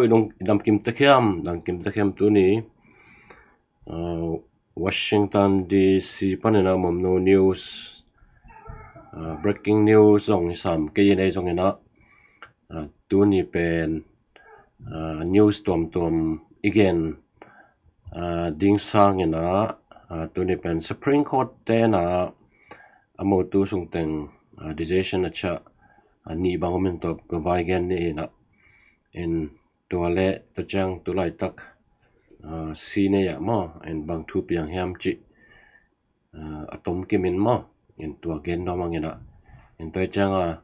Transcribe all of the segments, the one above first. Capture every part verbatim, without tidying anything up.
Oi, dong, dam kim ta khiam, dam kim ta khiam tuni. Uh, Washington D C panin a mawmno news, uh, breaking news zong hi sam kei in ei zongin a, uh, tuni pen, uh, news tuamtuam i gen, uh, ding sangin a, uh, tuni pen Supreme Court ten a, a mo tu sungteng, uh, decision a chah, uh, nih bang om in tawp ka vai gen ni in a, in tua le tua ciang tu laitak, uh, si nei ah maw, in bang thu piang hiam cih, uh, a tom kim in maw, in tua gen nuam ang in a, in tua ciang a,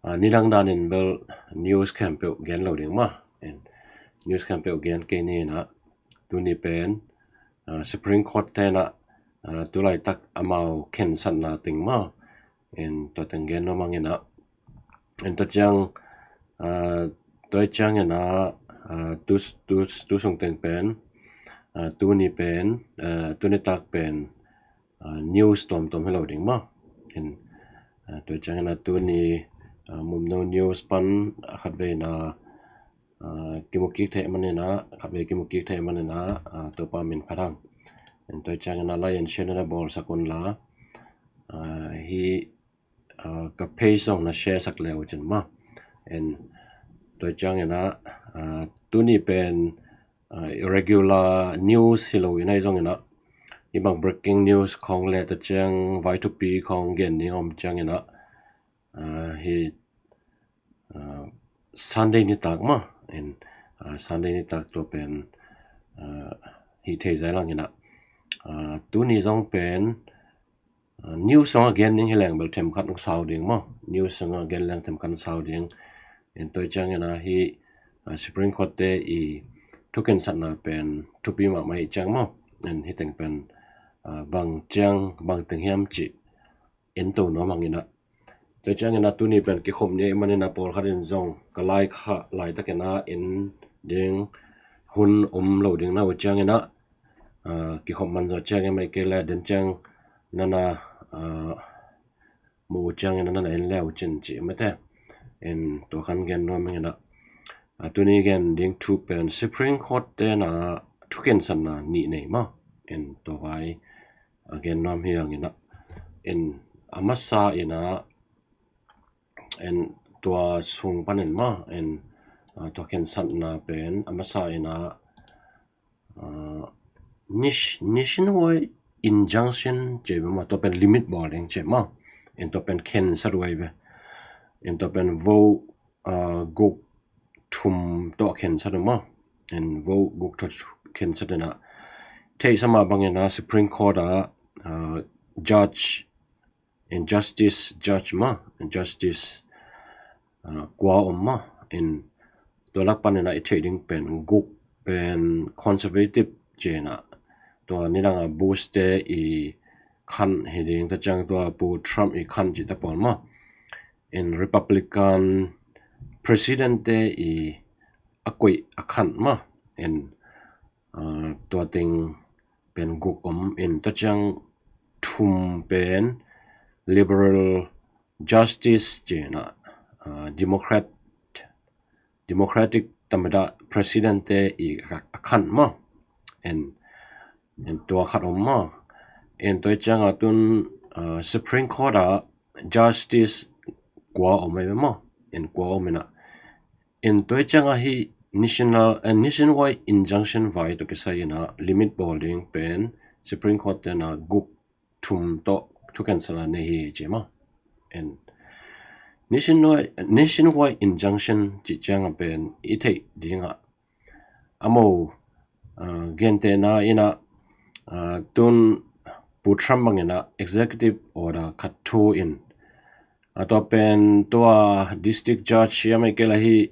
uh, nidang dan in bel news khempeuh gen lo ding maw, in news khempeuh gen kei ni in a, tuni pen, uh, Supreme Court ten a, uh, tu laitak amau khensatna teng maw, in tua teng gen nuam ang in a, in tua ciang, uh, tua ciang in a, uh, tu, tu, tu sungteng pen, uh, tuni pen, uh, tuni tak pen, uh, news tuamtuam hi lo ding maw. In, uh, tua ciang in a tuni, uh, mawmno news pan, uh, khatvei in a, uh, kimu kik theih man in a, khatvei kimu kik theih man in a, uh, Topa min phat hang. In tua ciang in a like and share na bawlsak un la, uh, hi, uh, ka page zong na share sak le uh cin maw. In tua ciang in a, uh, tuni pen, uh, regular news hi lo in ei zongin a, i bang breaking news khawng le tua ciang vai thupi khawng gen ding om ciang in a, uh, hi, uh, Sunday nitak maw, in, uh, Sunday nitak tua pen, uh, hi thei zai lang in a, uh, tuni zong pen, uh, news song a gen ding hi leng bel themkhat hong sau ding maw, news song a gen leng themkhat hong sau ding. In tua ciang in a hi, uh, Supreme Court te i thukhensatna pen thupi mahmah hi ciang maw, in hi teng pen, uh, bang ciang bang teng hiam cih en to nuam ang in a. Tua ciang in a tuni pen kikhop ni ei man in a pawlkhat in zong ka lai kha laitak in a en ding hun om lo ding na uh ciang in a, uh, kikhop man zaw ciang in mai kei le den ciang nana, uh, mu uh ciang in a nana en le uh cin ci mete. In tua khan gen nuam ang in a. Uh, tuni gen ding thu pen Supreme Court ten a thukhensatna nih nei maw. In tua vai, uh, gen nuam hi ang in a. In a masa in a, in tua sung pan in maw, in, uh, tua khensatna pen a masa in a, uh, nish-, nationwide injunction ci ve maw, tua pen limit bawl ding ci maw. In tua pen khensat uh ei ve. In tua pen vote, uh, guk thum tawh khensat uh maw. In vote guk tawh khensat in a, theihsa mah bang in a Supreme Court a, uh, judge, in justice judge maw, in justice, uh, kua om maw, in tua lak pan in a i theih ding pen guk pen conservative ci in a, tua nidang a Bush te i khan hi ding, tua ciang tua Pu Trump i khan ci ta pawl maw, in Republican president te i a koih a khan maw, in, uh, tua teng pen guk om in tua ciang thum pen liberal justice ci in a, uh, democrat, democratic tamada president te i a, a khan maw, in, in tua khat om maw. In tua ciang a tun, uh, Supreme Court a justice kua om ei maw, in kua om in a. In tua ciang a hi national, uh, nationwide injunction vai tawh kisai in a limit bawl ding pen Supreme Court ten a guk thum tawh thukhensatna nei hi ci maw. In nationwide, nationwide injunction ci ciang a pen i theih ding a, a mo, uh, gentehna in a, uh, tun Pu Trump bang in a executive order khat thu in, uh, tua pen tua district judge hi a mai kei la hi,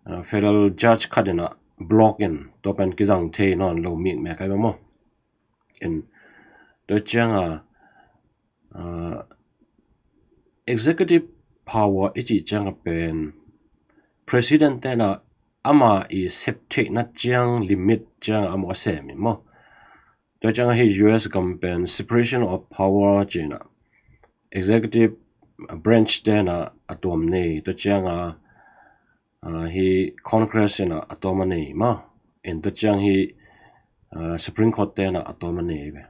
uh, federal judge khat in a block in tua pen kizang thei nawn lo mi meh kai maw. In tua ciang a, uh, executive power i cih ciang a pen president ten a ama i sep theihna ciang limit ciang a maw a sem i maw. Tua ciang a hi U S gam pen separation of power ci in a, executive branch ten a a tuam nei, tua ciang a, Hi Congress in a tawm a nei maw. In tua ciang hi Supreme Court te in a tawm a nei ve.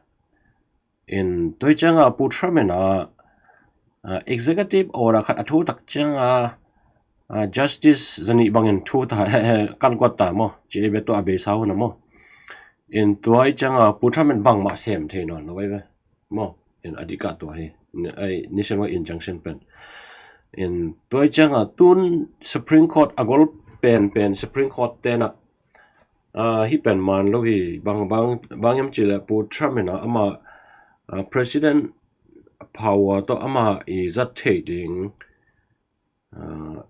In tua ciang a Pu Trump in a executive order khat a thu tak ciang a justice zanih bangin thu ta kan kuat ta maw, ci ei ve tua a beisa hun a maw. In tua i ciang a Pu Trump in bangmah sem thei nawn lo ei ve maw. In a dik a tua hi nationwide injunction pen. In tua i ciang a tun Supreme Court a gol pen pen Supreme Court te in a hi pen man lo hi. Bang bang bang em ci le Pu Trump in a ama president power tawh ama i zat thei ding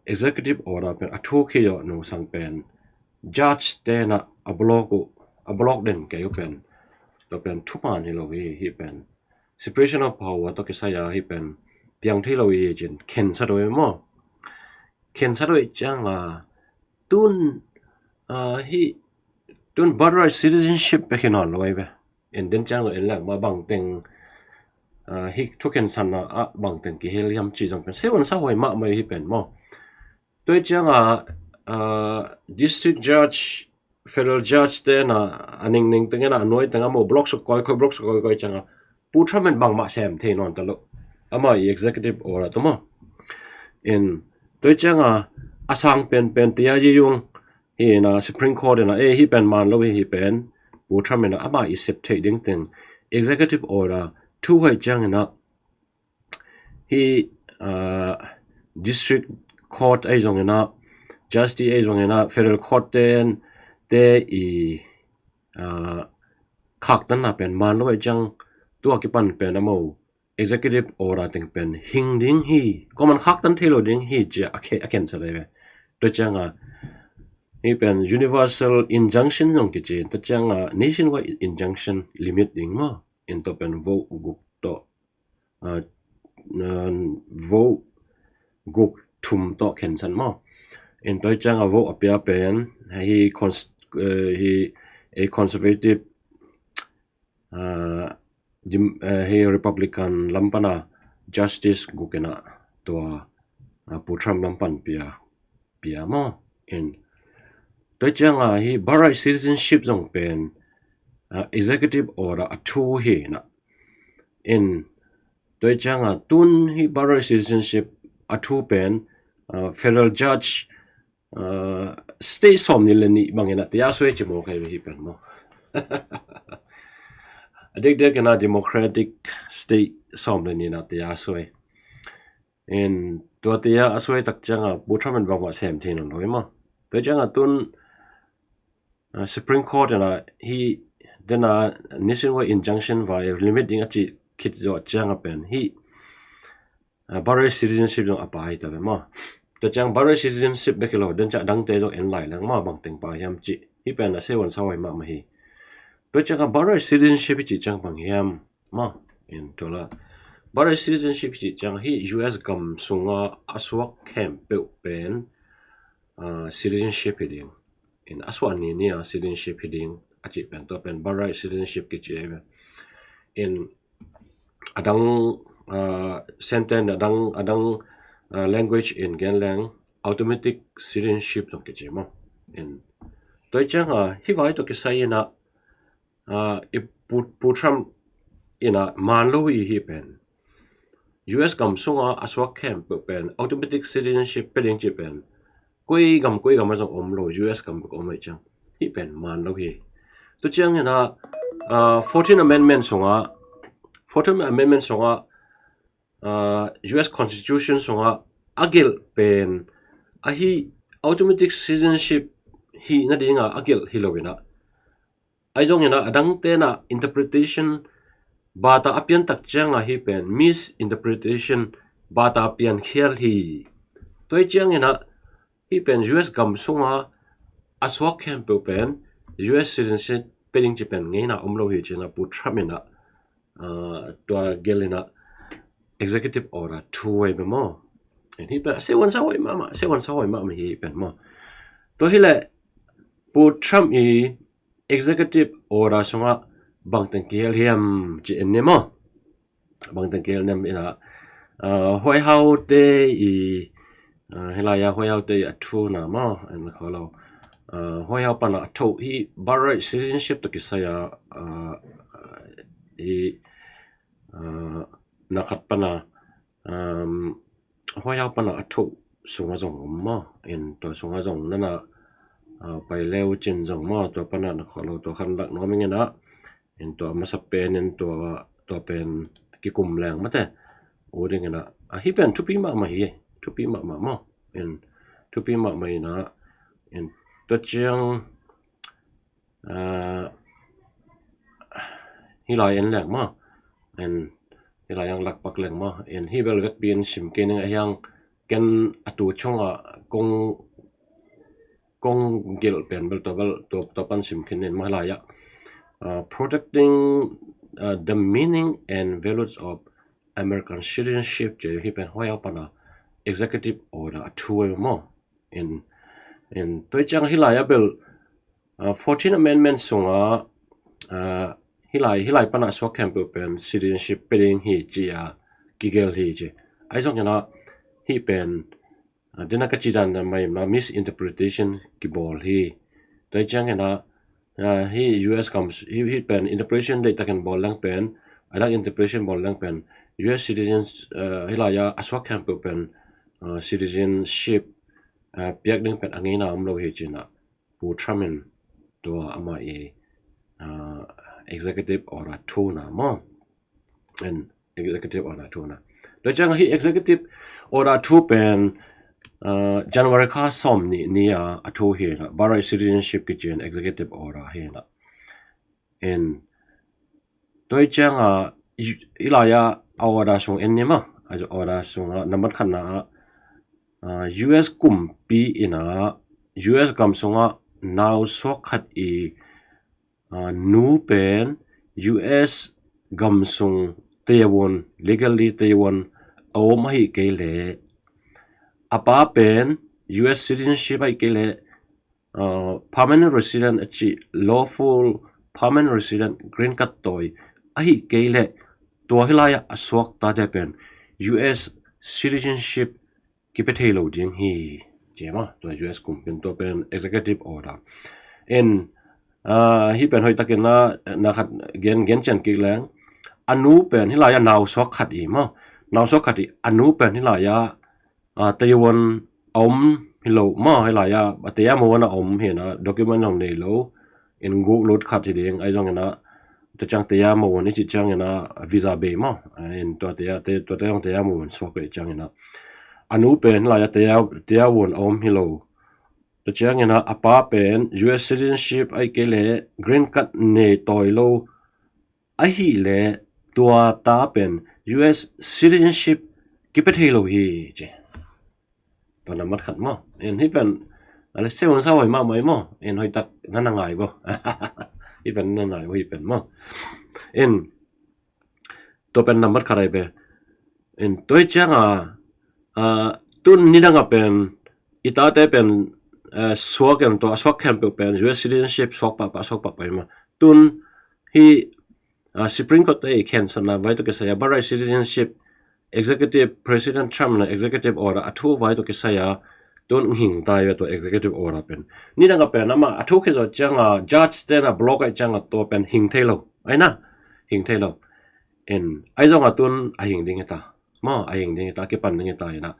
executive order pen a thu khi dawh nungsang pen judge te in a block uh a block den kei uh pen tua pen thuman hi lo hi. Hi pen separation of power tawh kisai a hi pen piang thei lo hi cin khensat uh hi maw. Khensat uh hi ciang a tun hi tun birthright citizenship pek hi nawn lo ei ve. In den ciang lo in leng ma bangteng hi thukhensan a bangteng kihel hiam ci zong pen sewan sa huai mahmah hi pen maw. Tua ciang a district judge, federal judge te in a ningning teng in a nuai teng a maw block suk koi koi block suk koi koi ciang a Pu Trump in bangmah sem thei nawn ta lo. Ama i executive order tawh maw. In tua ciang a a sang pen pen tia yi yung hi in a Supreme Court in a ei hi pen man lo hi hi pen Pu Trump in a ama i sep thei ding teng executive order thu huai ciang in a hi district court ei zong in a justice ei zong in a federal court ten te i khaktanna pen man lo ei ciang tua kipan pen a maw executive order teng pen hing ding hi. Kuaman khaktan thei lo ding hi cia a khe a khen sa lei ve. Tua ciang a hi pen universal injunction zong kici. Tua ciang a nationwide injunction limit ding maw. In tua pen vote guk tawh vote guk thum tawh khensan maw. In tua ciang a vote a pia pen hi hi a conservative hi Republican lam pan a justice guk in a tua Pu Trump lam pan pia pia maw. In tua ciang a hi birthright citizenship zong pen executive order a thu hi na. In tua ciang a tun hi birthright citizenship a thu pen federal judge state sawm ni le nih bangin a tia suai ci maw kai hi pen maw. A dikdek in a democratic state sawm le nih in a tia suai. In tua tia a suai tak ciang a Pu Trump in bangmah sem thei nawn lo hi maw. Tua ciang a tun Supreme Court in a hi den a nationwide injunction vai limit ding a ci khit zawh ciang a pen hi birthright citizenship zong a pa hi ta ve maw. Tua ciang birthright citizenship bek hi lo den ciang dangte zong en lai leng maw bangteng pa hiam ci hi pen a sewan sa huai mahmah hi. Tua ciang a birthright citizenship hi ci ciang bang hiam maw. In tua la birthright citizenship hi ci ciang hi U S gam sunga a suak khempeuh pen citizenship hi ding. In a suah ni ni a citizenship hi ding a cih pen tua pen birthright citizenship kici hi ve. In a dang sentence a dang a dang language in gen leng automatic citizenship zong kici maw. In tua ciang a hi vai tua kisai in a i Pu Trump in a man lo hi hi pen U S gam sunga a suak khempeuh pen automatic citizenship pe ding ci pen koi gam koi gam a zong om lo, U S gam bek om hi ciang hi pen man lo hi. Tua ciang in a fourteen amendment sunga fourteen amendment sunga U S constitution sunga a gelh pen a hi automatic citizenship hi nadinga a gelh hi lo in a Ahi zongin a dangte in a interpretation bata a pian tak ciang a hi pen misinterpretation bata a pian khial hi. Tua hi ciangin a hi pen U S gam sunga a suak khempeuh pen U S citizenship pe ding ci pen ngeina om lo hi ci-in a Pu Trump in a tua gelh in a executive order thu hi pen maw. Hi pen a sewan sa huai mahmah, sewan sa huai mahmah hi pen maw. Tua hi leh Pu Trump i executive order sungah bangteng kihel hiam ci en ni maw. Bangteng kihel hiam in a White House te i Hih lai-ah White House te a thuna maw, en kha lo. White House pana a thoh hi birthright citizenship tawh kisai-a, hi na khat pana White House pana a thoh sunga zong om maw, en tua sunga zong nana pai leu cin zong maw, tua pana na kha lo, tua khan lak nuam ing inah. En tua masa pen en tua, tua pen kikum leng mate. U ding inah, hih pen thupi mahmah hi, thupi mahmah maw. En thupi mahmah inah, en tua ciang hih lai en leng maw. En hih lai ang lakpak leng maw. En hih bel vekpi in sim kei ning a hiang ken a tu chunga kong kong gelh pen bel tua bel tua pan sim khin in mah lai-ah protecting the meaning and values of American citizenship ci hi pen White House pana executive order a thu maw. In in tua ciang hih lai-ah bel fourteen amendment sunga hih lai hih lai pana suak khempeuh pen citizenship pe ding hi ci-a kigelh hi ci. Ahi zong inah hih pen dena ka ci dan mai na misinterpretation kibawl hi. Tua ciang inah hih U S kam hih pen interpretation deih takin bawl leng pen, a dak interpretation bawl leng pen U S citizens hih lai-ah a suak khempeuh pen citizenship piak ding pen a ngeina om lo hi cinah Pu Trump in tua amah i executive order thuna maw. En executive order thuna. Tua ciang hih executive order thu pen January kha sawm nih ni-a a thu hi inah, birthright citizenship kici in executive order hi inah. En tua ciang a hih lai-ah a order sung en ni maw. A order sungah nambat khatna ah U S kumpi inah U S gam sungah nau suak khat i nu pen U S gam sung teivuan, legally teivuan a om ahi kei leh, a pa pen U S citizenship ahi kei leh permanent resident a ci, lawful permanent resident, green card tawi ahi kei leh, tua hih lai-ah a suak tate pen U S citizenship kipia thei lo ding hi ci maw. Tua U S kumpi in tua pen executive order. En hih pen hoih takin na khat gen gen cian kik leng, a nu pen hih lai-ah nau suak khat i maw, nau suak khat i a nu pen hih lai-ah teivuan a om hi lo maw, hih lai-ah a tei a mo a om hi inah, document zong nei lo. En guk lut khat hi ding, ahi zong inah tua ciang tei a mo a i cih ciang inah visa bei maw. En tua tei a, tua tei zong tei a mo a suak i ciang inah a nu pen hih lai-ah tei a, tei a vuan a om hi lo. Tua ciang inah a pa pen U S citizenship ahi kei leh green card nei tawi lo ahi leh tua ta pen U S citizenship kipia thei lo hi ci. Tua nambat khat maw. En hih pen a le seun sa hoi mahmah maw. En hoih tak na na ngai bo. Hih pen na na ngai bo hih pen maw. En tua pen nambat khat ahi pen. En tua ciang a tun nidang a pen i tate pen suak en tua a suak khempeuh pen U S citizenship suak pahpah, suak pahpah hi maw. Tun hih Supreme Court te i khensatna vai tawh kisai-a birthright citizenship, executive, President Trump na executive order a thu vai tawh kisai-a tun hing tai ve tua executive order pen. Nidang a pen amah a thu khit zawh cianga judge te na block ahi cianga tua pen hing thei lo. Ahi na, hing thei lo. En ahi zonga tun a hing ding hi ta maw, a hing ding hi ta, kipan ding hi ta inah.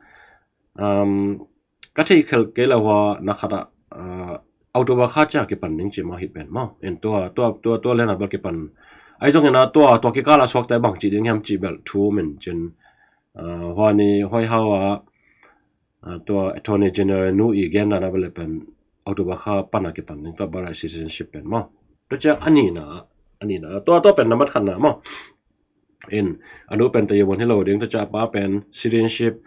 Ka theih khelh kei lo hua na khatah October kha ciang kipan ding ci maw hih pen maw. En tua tua tua tua lena bel kipan. Ahi zong inah tua tua kikala suakte bang cih ding hiam cih bel thu min cin. Hua ni White House ah tua Attorney General nu i gen dana bel pen October kha pana kipan ding tua birthright citizenship pen maw. Tua ciang a nihna, a nihna tua tua pen nambat khatna maw. In a nu pen teivuan hi lo ding, tua ciang a pa pen citizenship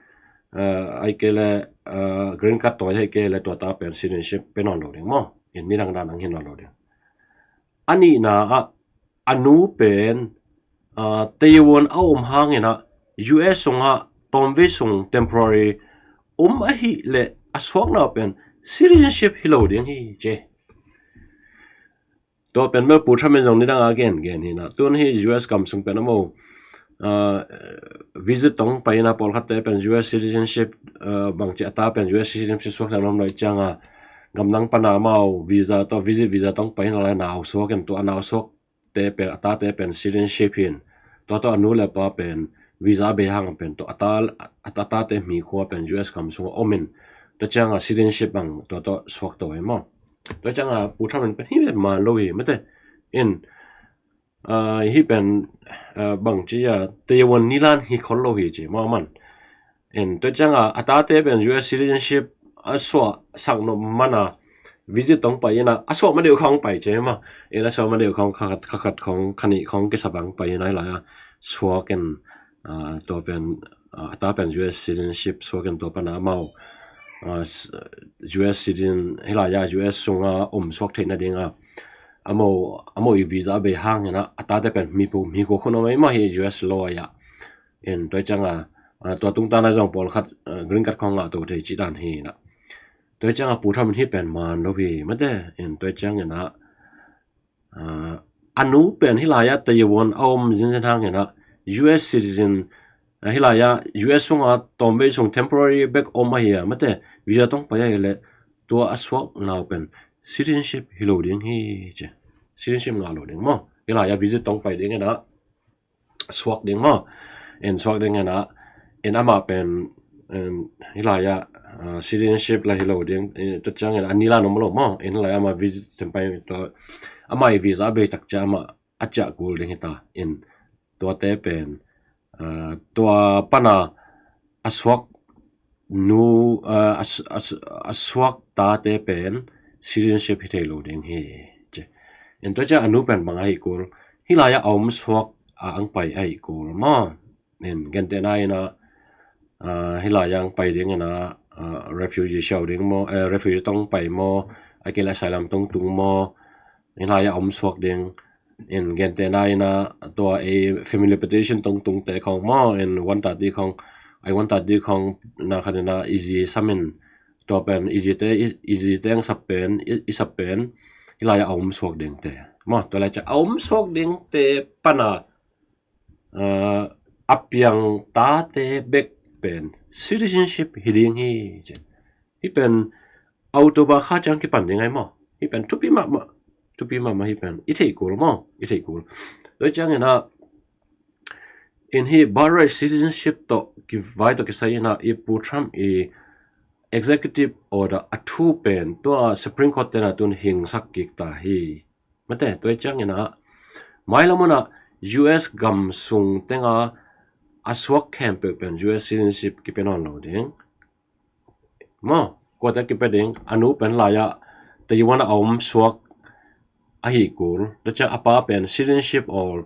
ahi kei leh green card tawi ahi kei leh tua ta pen citizenship pe nawn lo ding maw. In nidang dan ang hi nawn lo ding. A nihna ah a nu pen teivuan a om hang inah U S sungah tawmvei sung temporary om ahi leh a suakna pen citizenship hi lo ding hi ci. Tua pen bel Pu Trump in zong nidang a gen gen hi inah, tun hi U S kam sung pen a mo uh, visit tawh pai in a, pawlkhatte pen U S citizenship, uh, bangci a ta pen U S citizenship suak dan om lo ciang a, gamdang pan a amau visa tawh, visit visa tawh pai in a, lai nau suak in, tua a nau suak te pen, a tate pen citizenship hi in, tua tawh a nu le pa pen visa bei hang pen tua a ta, a ta, tate mi khua pen U S gam sungah om in, tua ciang a citizenship bang tua tawh suak to hi maw. Tua ciang a Pu Trump in pen hih pen man lo hi mate. In, ah, hih pen, ah, bangci a, Taiwan nilan hi khol lo hi ci maw aman. In, tua ciang a, a tate pen U S citizenship a suah sak nop man a, visit tawh pai in a, a suak ma deuh khawng pai ci maw. In, a suak ma deuh khawng, kha khat, kha khat khawng, kha nih khawng kisa bang pai in a, hih lai a suak in, ah, tua pen, ah, a ta pen U S citizenship suak in, tua pan a amau, ah, s-, U S citizen, hih lai a U S sung a om suak theihna ding a, amau, amau i visa bei hang in a, a tate pen mi pu, mi khua khun om ei maw, hi U S law a. In, tua ciang a, ah, tua tung tan a zong pawlkhat, ah, green card khawng ngah to thei ci dan hi in a. Tua ciang a Pu Trump in hih pen man lo hi mate. In, tua ciang in a, ah, a nu pen hih lai a Taiwan a om zinzen hang in a, U S citizen, ah, hih lai a U S sung a tawmvei sung temporary bek om ahi a mate, visa tawh pai ahih leh, tua a suak nau pen citizenship hi lo ding hi ci. Citizenship ngah lo ding maw. Hih lai a visit tawh pai ding in a, suak ding maw. In, suak ding in a, in, amah pen, in, hih lai a, ah, citizenship la hi lo ding, in, tua ciang in a nilan om lo maw. In, hih lai a amah visit tawh pai to, amah i visa bei tak ciang amah a ciah kul ding hi ta. In, tuate pen, ah, tua pan a a suak nu, ah, a s-, a s-, a suak tate pen citizenship hi thei lo ding hi ci. In, tua ciang a nu pen bang ahi kul, hih lai a a om suak a ang pai ahi kul maw. In, gentehna in a, ah, hih lai a ang pai ding in a, ah, refugee siau ding maw, eh, refugee tawh pai maw, ahih kei leh asylum tawh tung maw, hih lai a a om suak ding. In, gentehna in a, tua ei family petition tawh tungte khawng maw, in, one thirty khawng, I one thirty khawng, na khat in a easy sum in, tua pen easy te, easy te ang sap pen, i, i sap pen, hih lai a a om suak dingte maw. Tua lai ciang a om suak dingte pan a, ah, a piang tate bek pen citizenship hi ding hi ci. Hih pen October kha ciang kipan ding ahi maw. Hih pen thupi mahmah, thupi mahmah hih pen. I theih kul maw, i theih kul. Tua ciang in a, in, hih birthright citizenship tawh kivai tawh kisai in a, i Pu Trump i executive order a thu pen tua Supreme Court ten a tun hingsak kik ta hi. Mate, tua ciang in a, mailam hun a U S gam sung teng a a suak khempeuh pen U S citizenship kipia nawn lo ding maw. Kuate kipia ding, a nu pen lai a Taiwan a a om suak ahi kul, tua ciang a pa pen citizenship or,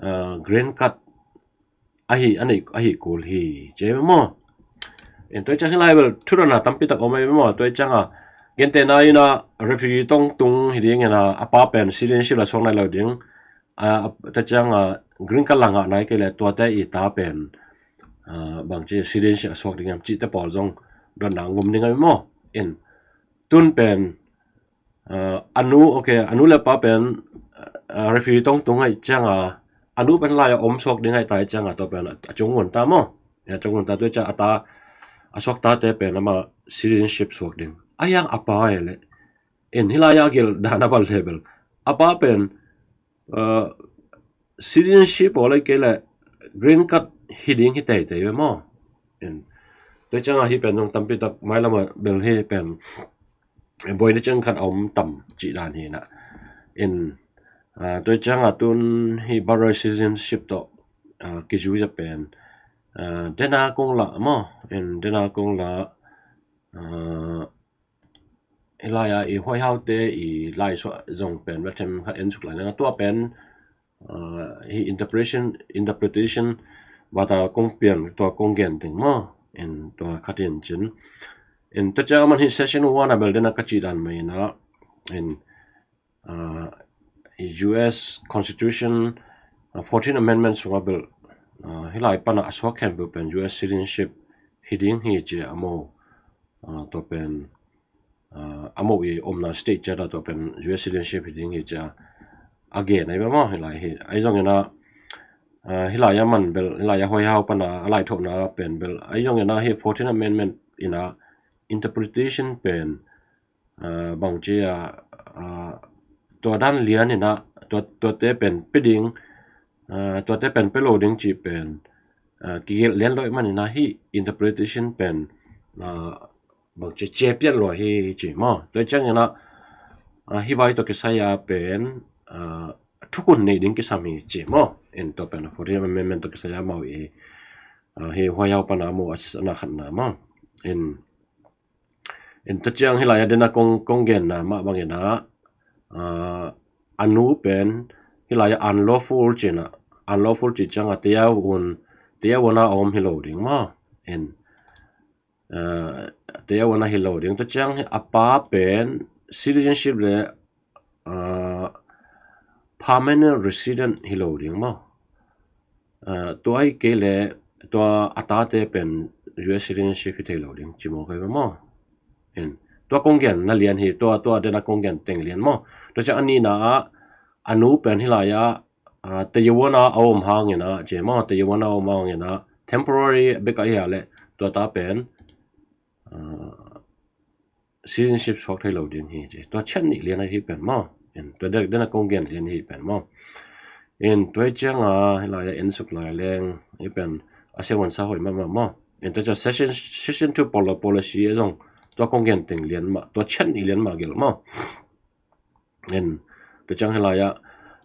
ah, green card ahi, a neih, ahi kul hi ci maw. In, tua ciang hih lai bel thu dan a tampi tak om ei maw. Tua ciang a, gentehna in a refugee tawh tung hi ding in a, a pa pen citizenship la suak nai lo ding. Ah, tua ciang a green card la ngah nai kei leh tuate i ta pen, ah, bangci citizenship a suak ding hiam cihte pawl zong dotna ngum ding ahi maw. In, tun pen, ah, a nu, ok, a nu le pa pen, ah, refugee tawh tung ahih ciang a, a nu pen lai a om suak ding ahih ta ahih ciang a, tua pen a, a ciang ngun ta maw. A ciang ngun ta, tua ciang a ta, a suak tate pen amah citizenship suak ding. A hiang a pa e le. In, hih lai a gil dan a bal le bel, a pa pen, ah, citizenship aw le kei leh green card hi ding hi teitei ve maw. In, tua ciang a hih pen zong tampi tak mailam a bel hih pen, eh, buaina ciang khat a om tam cih dan hi in a. In, ah, tua ciang a tun hih birthright citizenship tawh, ah, kizui a pen, ah, dena kong lah maw. In, dena kong lah, ah, hih lai a i huaihaute i lai suah zong pen va them khat en suk lai na, tua pen, ah, hih interpretation, interpretation bata kong pian, tua kong gen ding maw. In, tua khat in cin. In, tua ciang a man hih session one a bel dena ka cih dan mah in a, in, ah, U S Constitution, ah, fourteen Amendment sung a bel, ah, hih lai pan a a suak khempeuh pen U S citizenship hi ding hi ci a maw. Ah, tua pen, ah, amau i omna state ciat ah tua pen U S citizenship hi ding hi ci a, a gen ahi maw hih lai hi. Ahi zongin a, Hilai a man bel, hilai a huaihau pana a laithona pen bel ahi zongin ah hih fourteenth Amendment in ah interpretation pen bangci a tua dan lian in ah tuate pen pia ding, tuate pen pia lo ding cih pen kigelh lian lo ahih manin ah hih interpretation pen bangci ciapiat lua hi ci maw. Tua ciangin ah hih vai tawh kisai a pen thukhun nei ding kisam hi ci maw. In tua pen fourteenth Amendment tawh kisai a mau i hih huaihau pana mu a na khatna maw. In in tua ciang hilai a dena kong genna mah bangin ah a nu pen hilai a unlawful cih na, unlawful cih ciang a tayawun, tayawun a om hi lo ding maw. In tayawun a hi lo ding. Tua ciang a pa pen citizenship le permanent resident hi lo ding maw. Tua hi kei le tua a tate pen U S citizenship hi thei lo ding ci maw, kei maw. In tua kong genna lian hi, tua tua dena kong gen teng lian maw. Tua ciang a nihna ah a nu pen hilai a tayawun a om hangin ah ci maw, tayawun a om hangin ah temporary bek a hi a le tua ta pen citizenship suak thei lo ding hi ci. Tua ciang nih lian ahi pen maw. In tua dek dena kong gen lian hi pen maw. In tua ciang a hilai a en suk lai leng hi pen a siavuan sa hoi mahmah maw. In tua ciang session, session two polo policy a zong tua kong gen teng lian mah, tua ciang nih lian mah gelh maw. In tua ciang hilai a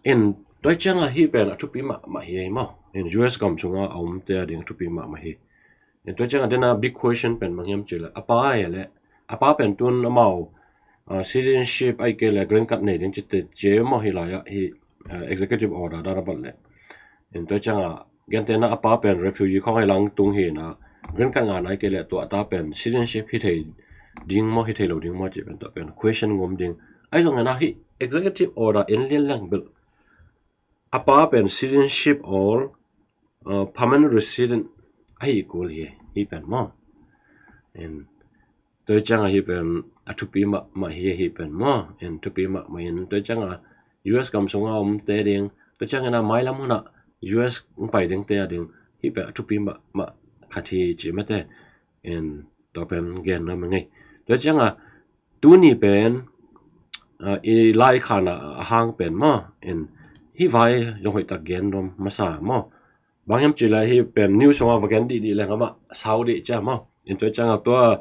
in tua ciang a hih pen a thupi mahmah hi maw. In U S gam sunga a omte a ding a thupi mahmah hi. In tua ciang a dena big question pen bang hiam ci le a pa hi le a pa pen tun amau citizenship ahi kei le green card nei ding ci te ci maw hilai a hih executive order dan a bat le. In tua ciang a gentehna a pa pen refugee khong ahi lang tung hi na green card ngah na ahi kei le tua a ta pen citizenship hi thei ding maw hi thei lo ding maw ci pen tua pen question ngom ding. Ahi zongin ah hih executive order en lian leng bel a pa pen citizenship or permanent resident ahi kul hi, hi pen maw. In tua ciang a hih pen a thupi mahmah hi, hi pen maw. In thupi mahmah in tua ciang a U S gam sunga omte ding tua ciangin a mailam hun ah U S hong pai dingte a ding hih pen a thupi mahmah khat hi ci mate. In tua pen gen nuam ing ei. Tua ciang a tuni pen i laikhana a hang pen maw. In hih vai zong hoihtak gen nuam masa maw. Bang hiam ci le hih pen news sunga va gen dihdih leng amah sau dih cia maw. In tua ciang a tua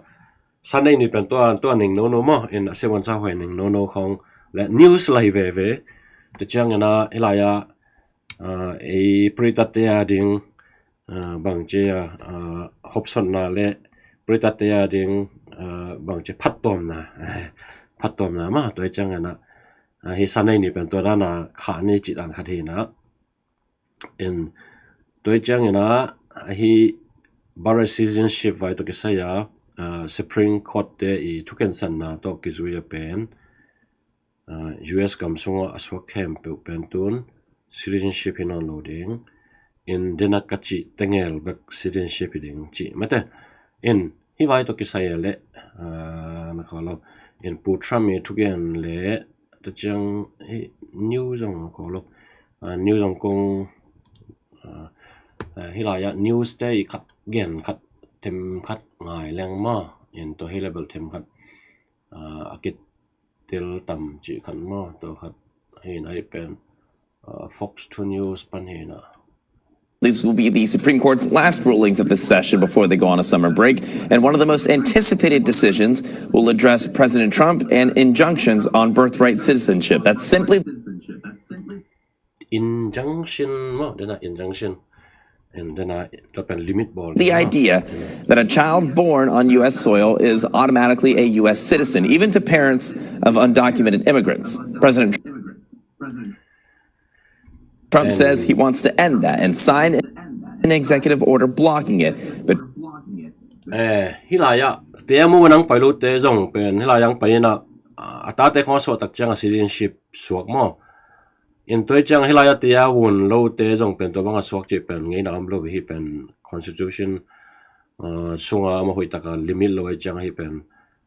Sunday ni pen tua tua ning nono maw. In a siavuan sa hoi ning nono khong le news lai veve. Tua ciangin a hilai a ei puritate a ding bangci a hopsotna le puritate a ding bangci phattuamna, phattuamna maw. Tua ciangin a hih Sunday ni pen tua dan a khah ni cih dan khat hi na. In tua ciangin a hih birthright citizenship vai tawh kisai a Supreme Court te i thukensanna tawh kizui a pen U S gam sungah a suak khempeuh pen tun citizenship hi nawn lo ding. In dena ka cih tengel bek citizenship hi ding cih mate. In hih vai tawh kisai a le na kha lo. In Pu Trump i thugen le tua ciang hih news zong na kha lo. News zong kong hilai ah news te i khat gen khat them khat ngai leng maw. In tua hi le bel them khat a kitel tam cih khat maw. Tua khat hi na hih pen Fox two News pan hi na. These will be the Supreme Court's last rulings of this session before they go on a summer break, and one of the most anticipated decisions will address President Trump and injunctions on birthright citizenship. That's simply injunction maw, dena injunction. And dena tua pen limit bawl the idea that a child born on U S soil is automatically a U S citizen, even to parents of undocumented immigrants. President Trump says he wants to end that and sign an executive order blocking it. But eh, hilai ah te a mu nang pai lo te zong pen hilai ang pai ina a tate khong a suah tak ciang a citizenship suak maw. In tua ciang hilai a te a vun lo te zong pen tua bang a suak cih pen ngeina om lo hi pen constitution sunga ama hoih taka limit lo ciang hi pen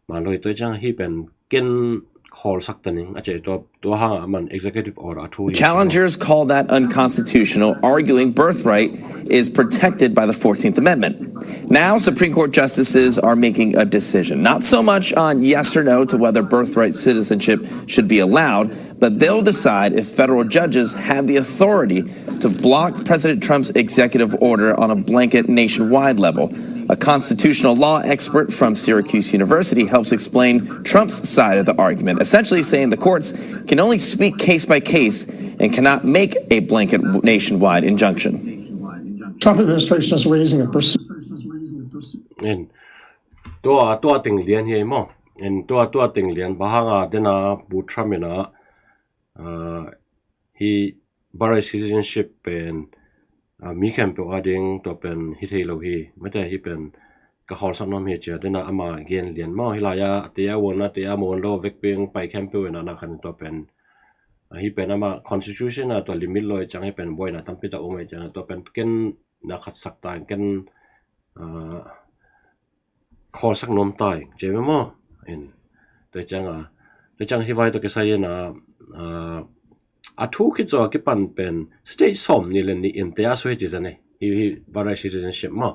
man lo hi. Tua ciang hi pen ken khawlsak ta ning a ci a, tua, tua hangah aman executive order a thu hi. Challengers call that unconstitutional, arguing birthright is protected by the fourteenth Amendment. Now, Supreme Court justices are making a decision, not so much on yes or no to whether birthright citizenship should be allowed, but they'll decide if federal judges have the authority to block President Trump's executive order on a blanket nationwide level. A constitutional law expert from Syracuse University helps explain Trump's side of the argument, essentially saying the courts can only speak case by case and cannot make a blanket nationwide injunction. Trump administration is raising a percent. In tua, tua ting lian hi maw. In tua, tua ting lian bang hanga dena Pu Trump ina, ah, hi birthright citizenship pen, ah, mi khempeuh a ding tua pen hi thei lo hi. Mate hi pen ka khawlsak nuam hi ci a dena ama gen lian maw. Hi lai a te a won a te a mawng lo vekpi pai khempeuh ina na khan tua pen, ah, hi pen ama constitution a tua limit lo i ciang hi pen buaina tampi ta um i ciang tua pen ken na khatsak ta ken, ah, khawlsak nuam ta ing ci a maw. In tua ciang a, tua ciang hi vai tua kisai ina, ah, a thu khit zaw a kipan pen state sawm nih le nih in te a suai ci zan e. Hi, hi birthright citizenship maw.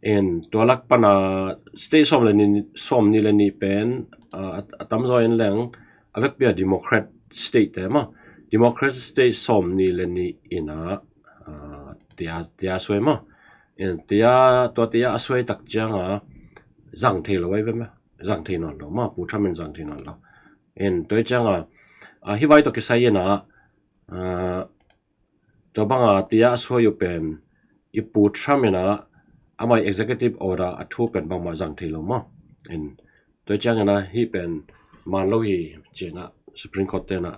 In tua lak pana state sawm le nih, sawm nih le nih pen, ah, a, a tamzaw in leng a vekpi a Democrat state te maw. Democrat state sawm nih le nih ina, ah, tia, tia suai maw. In tia, tua tia a suai tak cianga zang thei lo ai ve maw. Zang thei nawn lo maw. Pu Trump in zang thei nawn lo. In tua cianga, ah, hi vai tua kisai ina, ah, tua banga tia a suai uh pen i Pu Trump ina ama executive order a thu pen bangmah zang thei lo maw. In tua ciang ina hi pen man lo hi ci ina Supreme Court te ina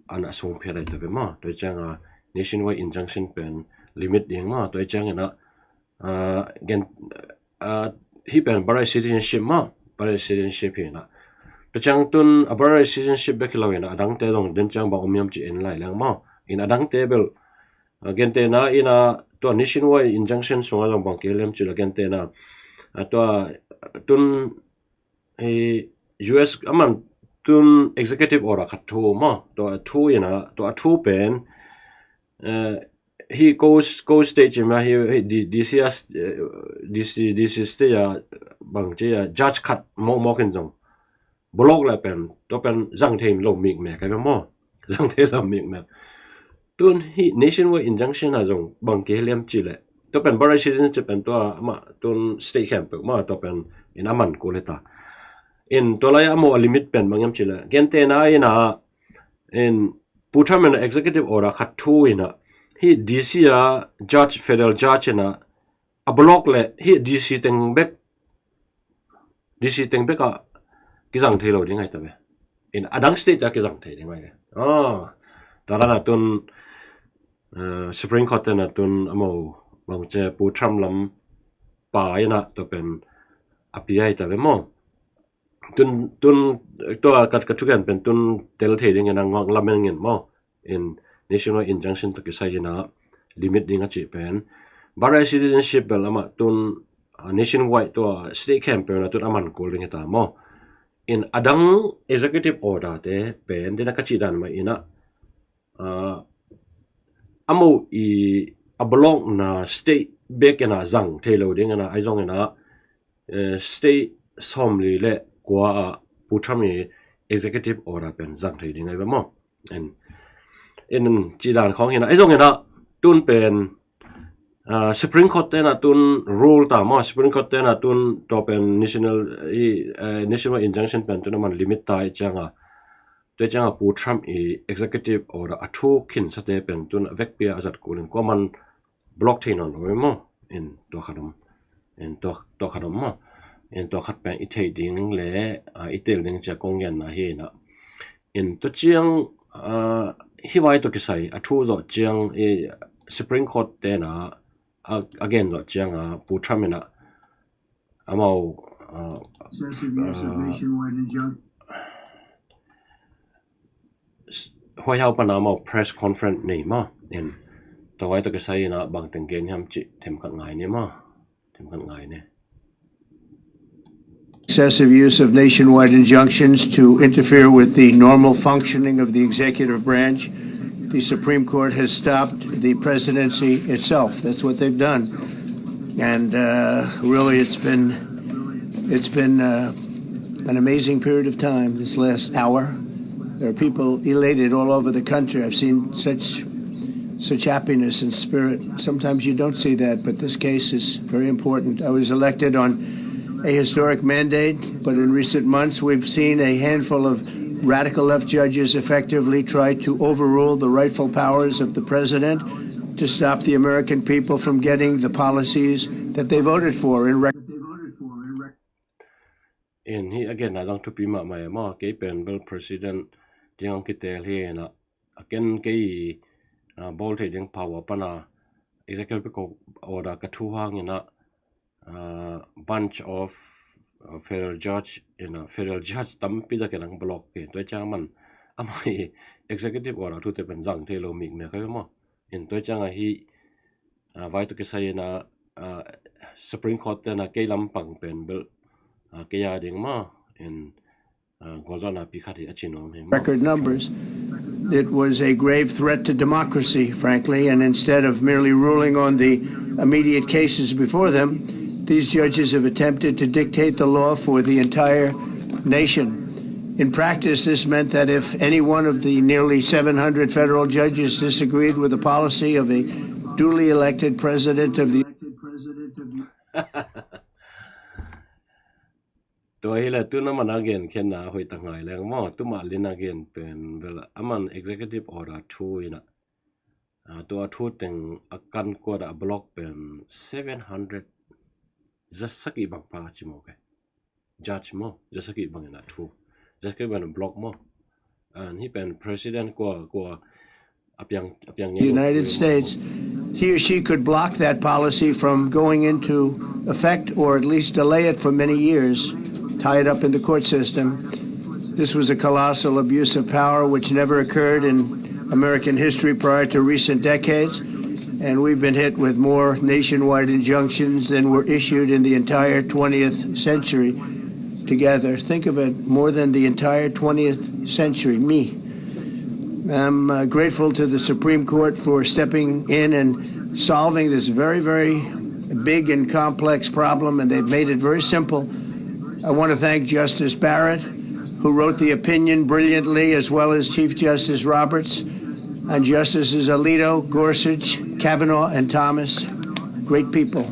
ana sung phia dai ta ve maw. Tua cianga nationwide injunction pen limit ding maw. Tua ciang ina, ah, gen, ah, hi pen birthright citizenship maw. Birthright citizenship hi ina. Tua ciang tun a birthright citizenship bek hi lo ina adangte dong den ciang bang om hiam ci en lai leng maw. In adangte bel, ah, gentehna ina tua nationwide injunction sunga zong bang kihel hiam ci la gentehna, ah, tua tun hi U S aman tun executive order khat thu maw. Tua thu ina, tua thu pen, eh, hi ko, ko state ci ma hi, hi D, D C a, eh, D C, D C state a bang ci a judge khat mawkmawk in zong block le pen, tua pen zang thei lo mikmek ai maw. Zang thei lo mikmek. Tun hi nationwide injunction a zong bang kihel hiam ci le. Tua pen birthright citizenship pen tua ama tun state khempeuh maw tua pen in aman kul hi ta. In tua lai a maw a limit pen bang hiam ci le. Gentehna ina, in Pu Trump ina executive order khat thu ina hi D C a judge, federal judge ina a block le hi D C teng bek, D C teng bek a kizang thei lo ding ai ta ve. In adang state a kizang thei ding ai ve. Ah, tua dan a tun, eh, Supreme Court te ina tun a maw bang ci a Pu Trump lam pa ina tua pen a pia ai ta ve maw. Tun, tun tua ka, ka thugen pen tun tel thei ding ina ngawng lamen ngin maw. In nationwide injunction tawh kisai ina limit ding a cih pen birthright citizenship bel ama tun, ah, nationwide tua state khempeuh ina tun aman kul ding hi ta maw. In adang executive order te pen dena ka cih dan mah ina, ah, a maw i a block na state bek ina zang thei lo ding ina ai zong ina, eh, state sawmli le kua a Pu Trump i executive order pen zang thei ding ai ve maw. En, en cih dan khawng hi ina ai zong ina tun pen, ah, Supreme Court te ina tun rule ta maw, Supreme Court te ina tun tua pen national i, eh, national injunction pen tun aman limit ta i cianga tua cianga Pu Trump i executive order a thu khinsa te pen tun a vekpi a zat kul in kuaman block thei nawn lo maw. In tua khat om, in tua, tua khat om maw. In tua khat pen i theih ding le, ah, i tel ding ci a kong genna hi ina. In tua ciang, ah, hi vai tawh kisai a thu zawh ciang i Supreme Court te ina a, a gen zawh cianga Pu Trump ina amau, ah, ah, White House pana amau press conference nei maw. In tua vai tawh kisai ina bang teng gen hiam cih themkhat ngai ni maw. Themkhat ngai ni. excessive use of nationwide injunctions to interfere with the normal functioning of the executive branch, the Supreme Court has stopped the presidency itself. That's what they've done. And uh, really, it's been it's been uh, an amazing period of time this last hour. There are people elated all over the country. I've seen such such happiness and spirit. Sometimes you don't see that, but this case is very important. I was elected on a historic mandate, but in recent months we've seen a handful of radical left judges effectively try to overrule the rightful powers of the president to stop the American people from getting the policies that they voted for in rec- In hi again a dang thupi mahmah e maw, kei pen bel president ding ang kitel hi ina, a ken kei a bawl thei ding power pana executive order ka thu hang ina, a bunch of uh, federal judge ina, federal judge tampi dak in ang block ke. Tua ciang man amah hi executive order thu te pen zang thei lo mik mek ka maw. In tua ciang a hi a vai tu kisai ina, a Supreme Court te na kei lampang pen bel a kei a ding maw. In a golzawhna pi khat hi a cin om hi maw. Record numbers. It was a grave threat to democracy, frankly, and instead of merely ruling on the immediate cases before them, these judges have attempted to dictate the law for the entire nation. In practice, this meant that if any one of the nearly seven hundred federal judges disagreed with the policy of a duly elected president of the Tua hi le tu na man a gen khen na hoih tak ngai leng maw, tu mah lin a gen pen bel a man executive order thu ina, a tua thu teng a kan kuat a block pen seven hundred, zasakih bang pa ci maw ke. Judge maw, zasakih bang ina thu, zasakih bang block maw. And hi pen president kua kua a piang a piang the United States, he or she could block that policy from going into effect or at least delay it for many years, tie it up in the court system. This was a colossal abuse of power which never occurred in American history prior to recent decades. And we've been hit with more nationwide injunctions than were issued in the entire twentieth century together. Think of it, more than the entire twentieth century. Me. I'm uh, grateful to the Supreme Court for stepping in and solving this very, very big and complex problem, and they've made it very simple. I want to thank Justice Barrett, who wrote the opinion brilliantly, as well as Chief Justice Roberts and Justices Alito, Gorsuch, Kavanaugh, and Thomas. Great people.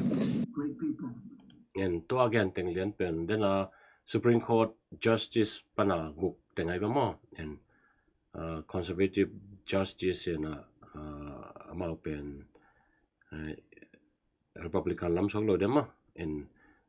And to again, teng lian pen, then a Supreme Court Justice pana guk teng ai ba maw, and uh, conservative justice in a uh, amau pen uh, Republican lam sok lo dem maw, and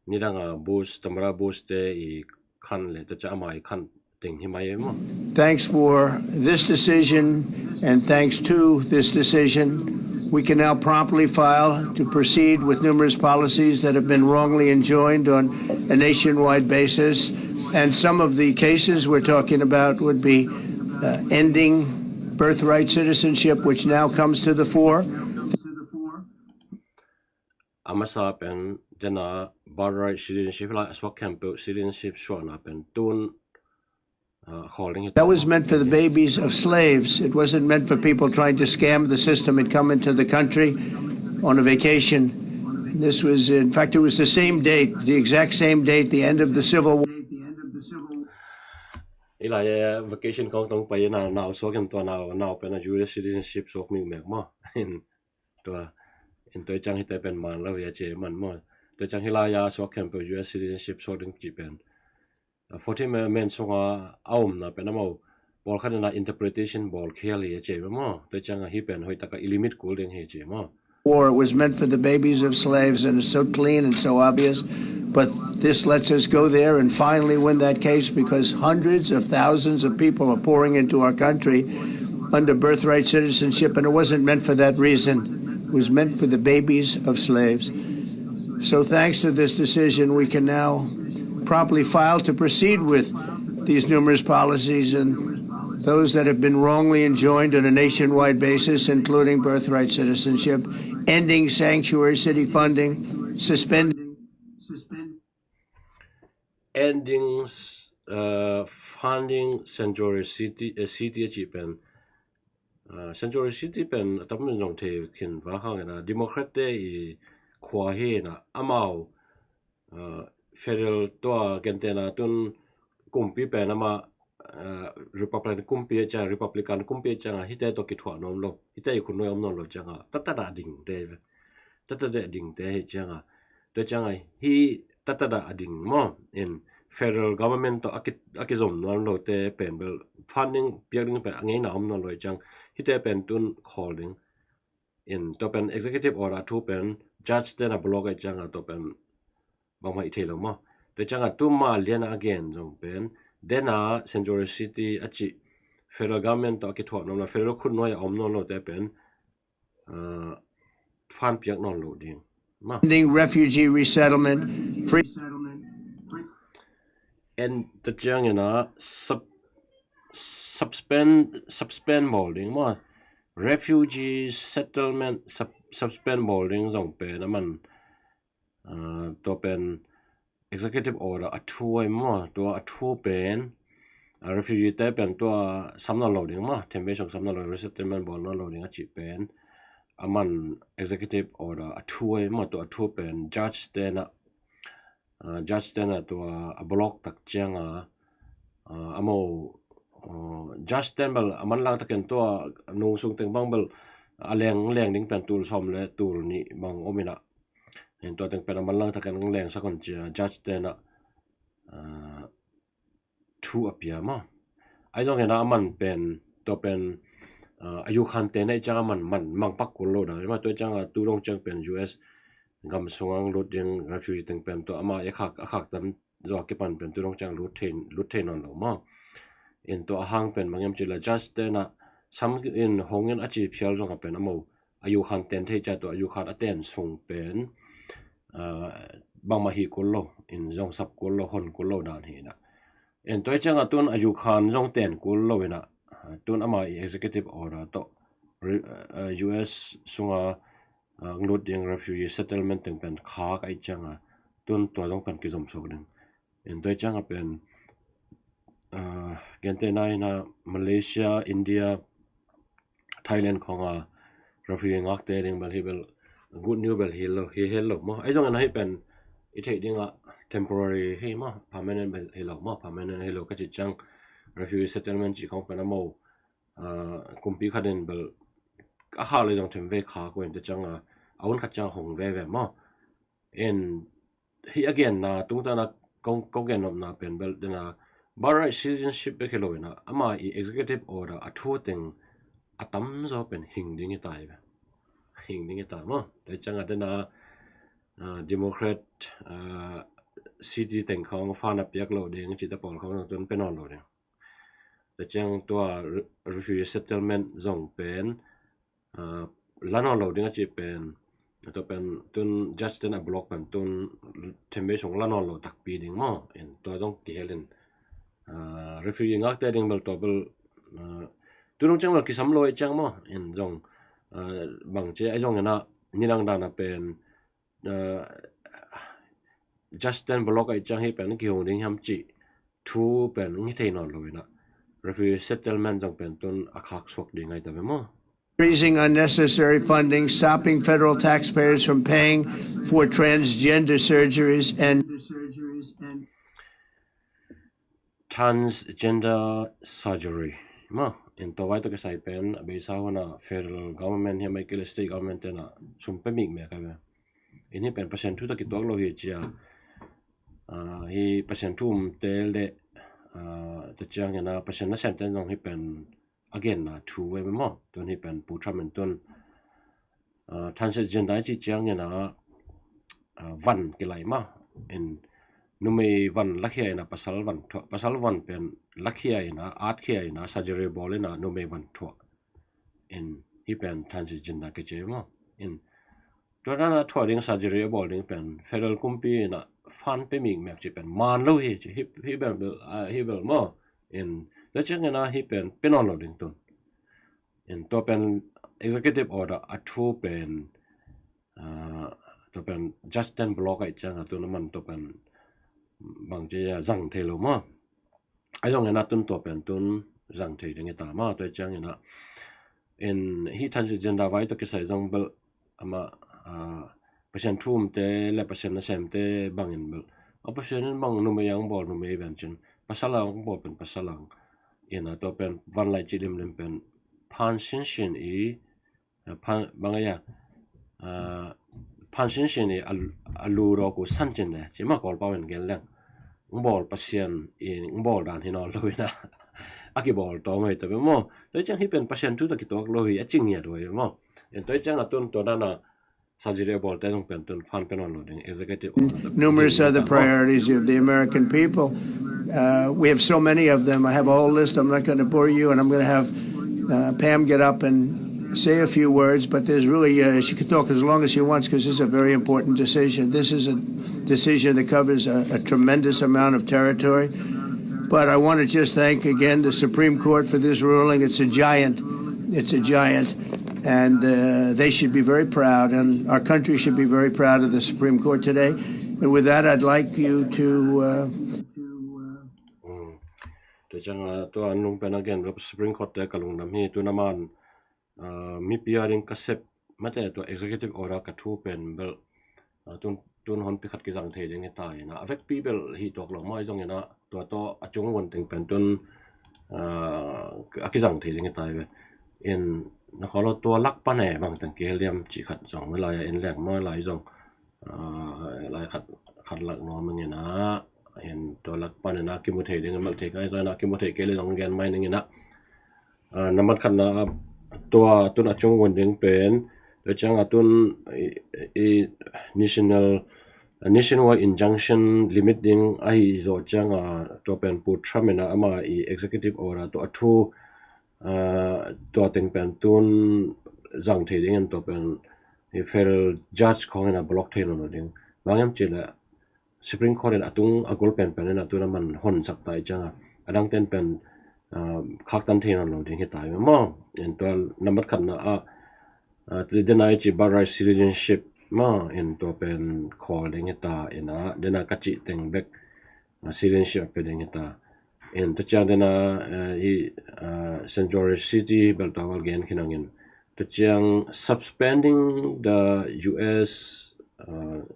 nidang a Bush, Tamara Bush te i khan le ta cha ama i khan teng hi mai maw. Thanks for this decision, and thanks to this decision, we can now promptly file to proceed with numerous policies that have been wrongly enjoined on a nationwide basis. And some of the cases we're talking about would be uh, ending birthright citizenship, which now comes to the fore. A masa pen tena birthright citizenship la suak khempeuh citizenship suakna pen tun uh, holding it. That was meant for the babies of slaves. It wasn't meant for people trying to scam the system and come into the country on a vacation. This was, in fact, it was the same date, the exact same date, the end of the Civil War. Ila ya vacation kong tong pa na nau suak em tua nau nau pen a U S citizenship suak mi mek maw. In tua in tua chang hita pen man lo ya che man maw. Tua chang hila ya suak khempeuh U S citizenship suak ding ci pen. Fourteen Amendment sunga a omna pen amau pawlkhat ina interpretation bawl khial hi a ci maw. Tua chang a hi pen hoih taka i limit kul ding hi ci maw. War. It was meant for the babies of slaves, and it's so clean and so obvious. But this lets us go there and finally win that case, because hundreds of thousands of people are pouring into our country under birthright citizenship, and it wasn't meant for that reason. It was meant for the babies of slaves. So thanks to this decision, we can now promptly file to proceed with these numerous policies and those that have been wrongly enjoined on a nationwide basis, including birthright citizenship, ending sanctuary city funding, suspending ending, uh, funding sanctuary city, uh, city a cih pen, uh, sanctuary city pen a tampi zong thei khin va hang ina Democrat te i khua hi ina amau, uh, federal tua gentena tun kumpi pen ama, uh, Republican kumpi a ciang, Republican kumpi a ciang a hite to kithuah nom lo, hite i khun nuai om nom lo ciang a tatada ding te, tatada ding te hi ciang a, tua ciang a hi tatada a ding maw in federal government to a ki, a kizom nuam lo te pen bel funding piak ding pen a ngeina om nuam lo ciang hite pen tun khawl ding in tua pen executive order thu pen judge te na block a ciang a tua pen bangmah i thei lo maw. Tua ciang a tu ma lian a gen zong pen dena sanctuary city a cih federal government to a kithuah nuam lo, federal khut nuai a om nuam lo te pen uh, fan piak nawn lo ding. Funding refugee resettlement, free and the ciang ina sub, suspend, suspend bawl ding maw. Refugee settlement sub, suspend bawl ding zong pen a man, uh, tua pen executive order a thu ai maw, tua a thu pen, a refugee te pen tua sam nawn lo ding maw, thembe song sam nawn lo, resettlement bawl nawn lo ding a cih pen a man executive order a thu ai maw, tua a thu pen judge te na, uh, judge te na tua a block tak ciang a, uh, a mo, uh, judge te bel a man lang takin tua nung sung teng bang bel a leng, leng ding pen tul sawm le tul nih bang om ina in tua teng pen a man lang takin leng sakon cia judge te na, uh, thu a pia maw. Ai zong ina a man pen tua pen, uh, a Ukraine te na i ciang a man, man mang pak kul lo da. Ima tua ciang a tu dong ciang pen U S gam sung ang lut ding refugee teng pen tua ama i khak, a khak tam zo a kipan pen tu dong ciang lut thei, lut thei nawn lo maw. In tua a hang pen bang em ci la judge te na sam in hong in a ci phial zong a pen a mo a Ukraine ten thei cia tua a Ukraine a ten sung pen, uh, bangmah hi kul lo, in zong sap kul lo, hon kul lo dan hi na. En tua ciang a tun a Ukraine zong ten kul lo ina, uh, tun ama i executive order to, uh, U S sunga, uh, nglut ding refugee settlement teng pen khak ai ciang a tun tua zong pen kizom sok ding. En tua ciang a pen, uh, gente na ina Malaysia, India, Thailand khong a refugee ngakte ding bel hi bel good news bel hi lo, hi hel lo maw. Ai zong ina hi pen i theih ding a temporary hi maw, permanent bel hi lo maw, permanent hi lo ka ci ciang refugee settlement ci khong pen a mo, uh, kumpi khat in bel a khak le zong them ve khak ko in tua ciang a, a hun khat ciang hong ve ve maw. En hi a genna tungtana kong, kong gen nopna pen bel dena birthright citizenship bek hi lo ina ama i executive order a thu teng a tamzaw pen hing ding hi ta hi ve. Hing ding hi ta maw. Tua ciang a dena, uh, Democrat, uh, city teng khong fan a piak lo ding cite pawl khong tun pe nawn lo ding. Tua ciang tua re-, refugee settlement zong pen, uh, la nawn lo ding a ci pen, tua pen tun judge ten a block pen tun thembe sung la nawn lo takpi ding maw. In tua zong kihel in, uh, refugee ngakte ding bel tua bel, uh, tu dong ciang bel kisam lo ai ciang maw. In zong, uh, bang ci ai zong ina ninang dan a pen, uh, judge ten block ai ciang hi pen kihong ding hiam ci thu pen ngi thei nawn lo ina refugee settlement zong pen tun a khak suak ding ai ta ve maw. Freezing unnecessary funding, stopping federal taxpayers from paying for transgender surgeries and transgender surgery maw. In tua vai tua kisai pen a beisa huna federal government hi a mai kile state government tena sum pe mik mek ai ve. In hi pen Pasian thu ta kituak lo hi cia. Uh, hi Pasian thu um te le, uh, ta ciang ina Pasian na sem ten zong hi pen a genna thu ve maw. Tun hi pen Pu Trump in tun, uh, transgender ci ciang ina, uh, van kilai maw. In numei van lakhia ina pasal van thuah, pasal van pen lakhia ina, at khia ina, surgery bawl ina numei van thuah. In hi pen transgender kici maw. In tua dan a thuah ding surgery a bawl ding pen federal kumpi ina fan pe mik mek ci pen man lo hi ci hi, hi bel, bel, uh, hi bel maw. In tua ciang ina hi pen pe nawn lo ding tun. In tua pen executive order a thu pen, uh, tua pen judge ten block ai ciang a tun a man tua pen bang ci a, zang thei lo maw. A zong ina tun tua pen tun zang thei ding hi ta maw. Tua ciang ina in hih transgender vai tawh kisai zong bel ama, ah, Pasian thu umte le Pasian nasemte bangin bel, a Pasian in bang numei ang bawl numei ven cin, pasal ang bawl pen pasal ang. Ina tua pen vanlai ci limlim pen phan sinsin i, ah, phan, bang a, ah, phan sinsin i a, a lu dawk uh san cin le ci maw, Kawlpau in gen leng. Ng bawl Pasian i ng bawl dan hi nawn lo ina a kibawl tawm hi ta ve maw. Tua ciang hih pen Pasian thu tawh kituak lo hi a ci ngiat uh hi maw. In tua ciang a tun tua dan a surgery a bawlte zong pen tun phan pia nawn lo ding, executive order. Numerous other priorities of the American people. Uh, we have so many of them. I have a whole list. I'm not gonna bore you, and I'm gonna have, uh, Pam get up and say a few words, but there's really, uh, she could talk as long as she wants 'cause this is a very important decision. This is a decision that covers a, a tremendous amount of territory. But I want to just thank again the Supreme Court for this ruling. It's a giant. It's a giant. And, uh, they should be very proud, and our country should be very proud of the Supreme Court today. And with that, I'd like you to, uh, Mm. Tua ciang a tua an lung pen a gen Supreme Court te ka lungdam hi, tun a man, ah, mipi a ding ka sep mate tua executive order ka thu pen bel, ah, tun, tun honpi khat kizang thei ding hi ta ina a vekpi bel hi tuak lo maw, i zong ina tua tawh a cung un teng pen tun, ah, a kizang thei ding hi ta i ve. In na khaw lo tua lak pan e bang teng kihel liam ci khat zong, lai a in lek maw, lai zong, ah, lai khat, khat lak nuam ing ina, in tua lak pan ina kimu thei ding a mal thei ka, tua ina kimu thei kei le zong gen mai ning ina. Ah, nambat khatna tua tun a cung un ding pen, tua ciang a tun i, i national, nationwide injunction limit ding ahi zawh ciang a tua pen Pu Trump ina ama i executive order tua a thu, ah, tua teng pen tun zang thei ding in tua pen i federal judge khawng ina block thei nawn lo ding. Bang hiam ci le Supreme Court in a tung a gol penpen in a tun a man honsak ta i ciang a, a dang ten pen, ah, khaktan thei nawn lo ding hi ta i ve maw. In tua nambat khatna a, ah, dena i ci birthright citizenship maw, in tua pen khawl ding hi ta ina, dena ka cih teng bek, ah, citizenship a pia ding hi ta. In tua ciang dena, eh, i, ah, Saint George City bel tua val gen khin ang in. Tua ciang suspending the U S, ah,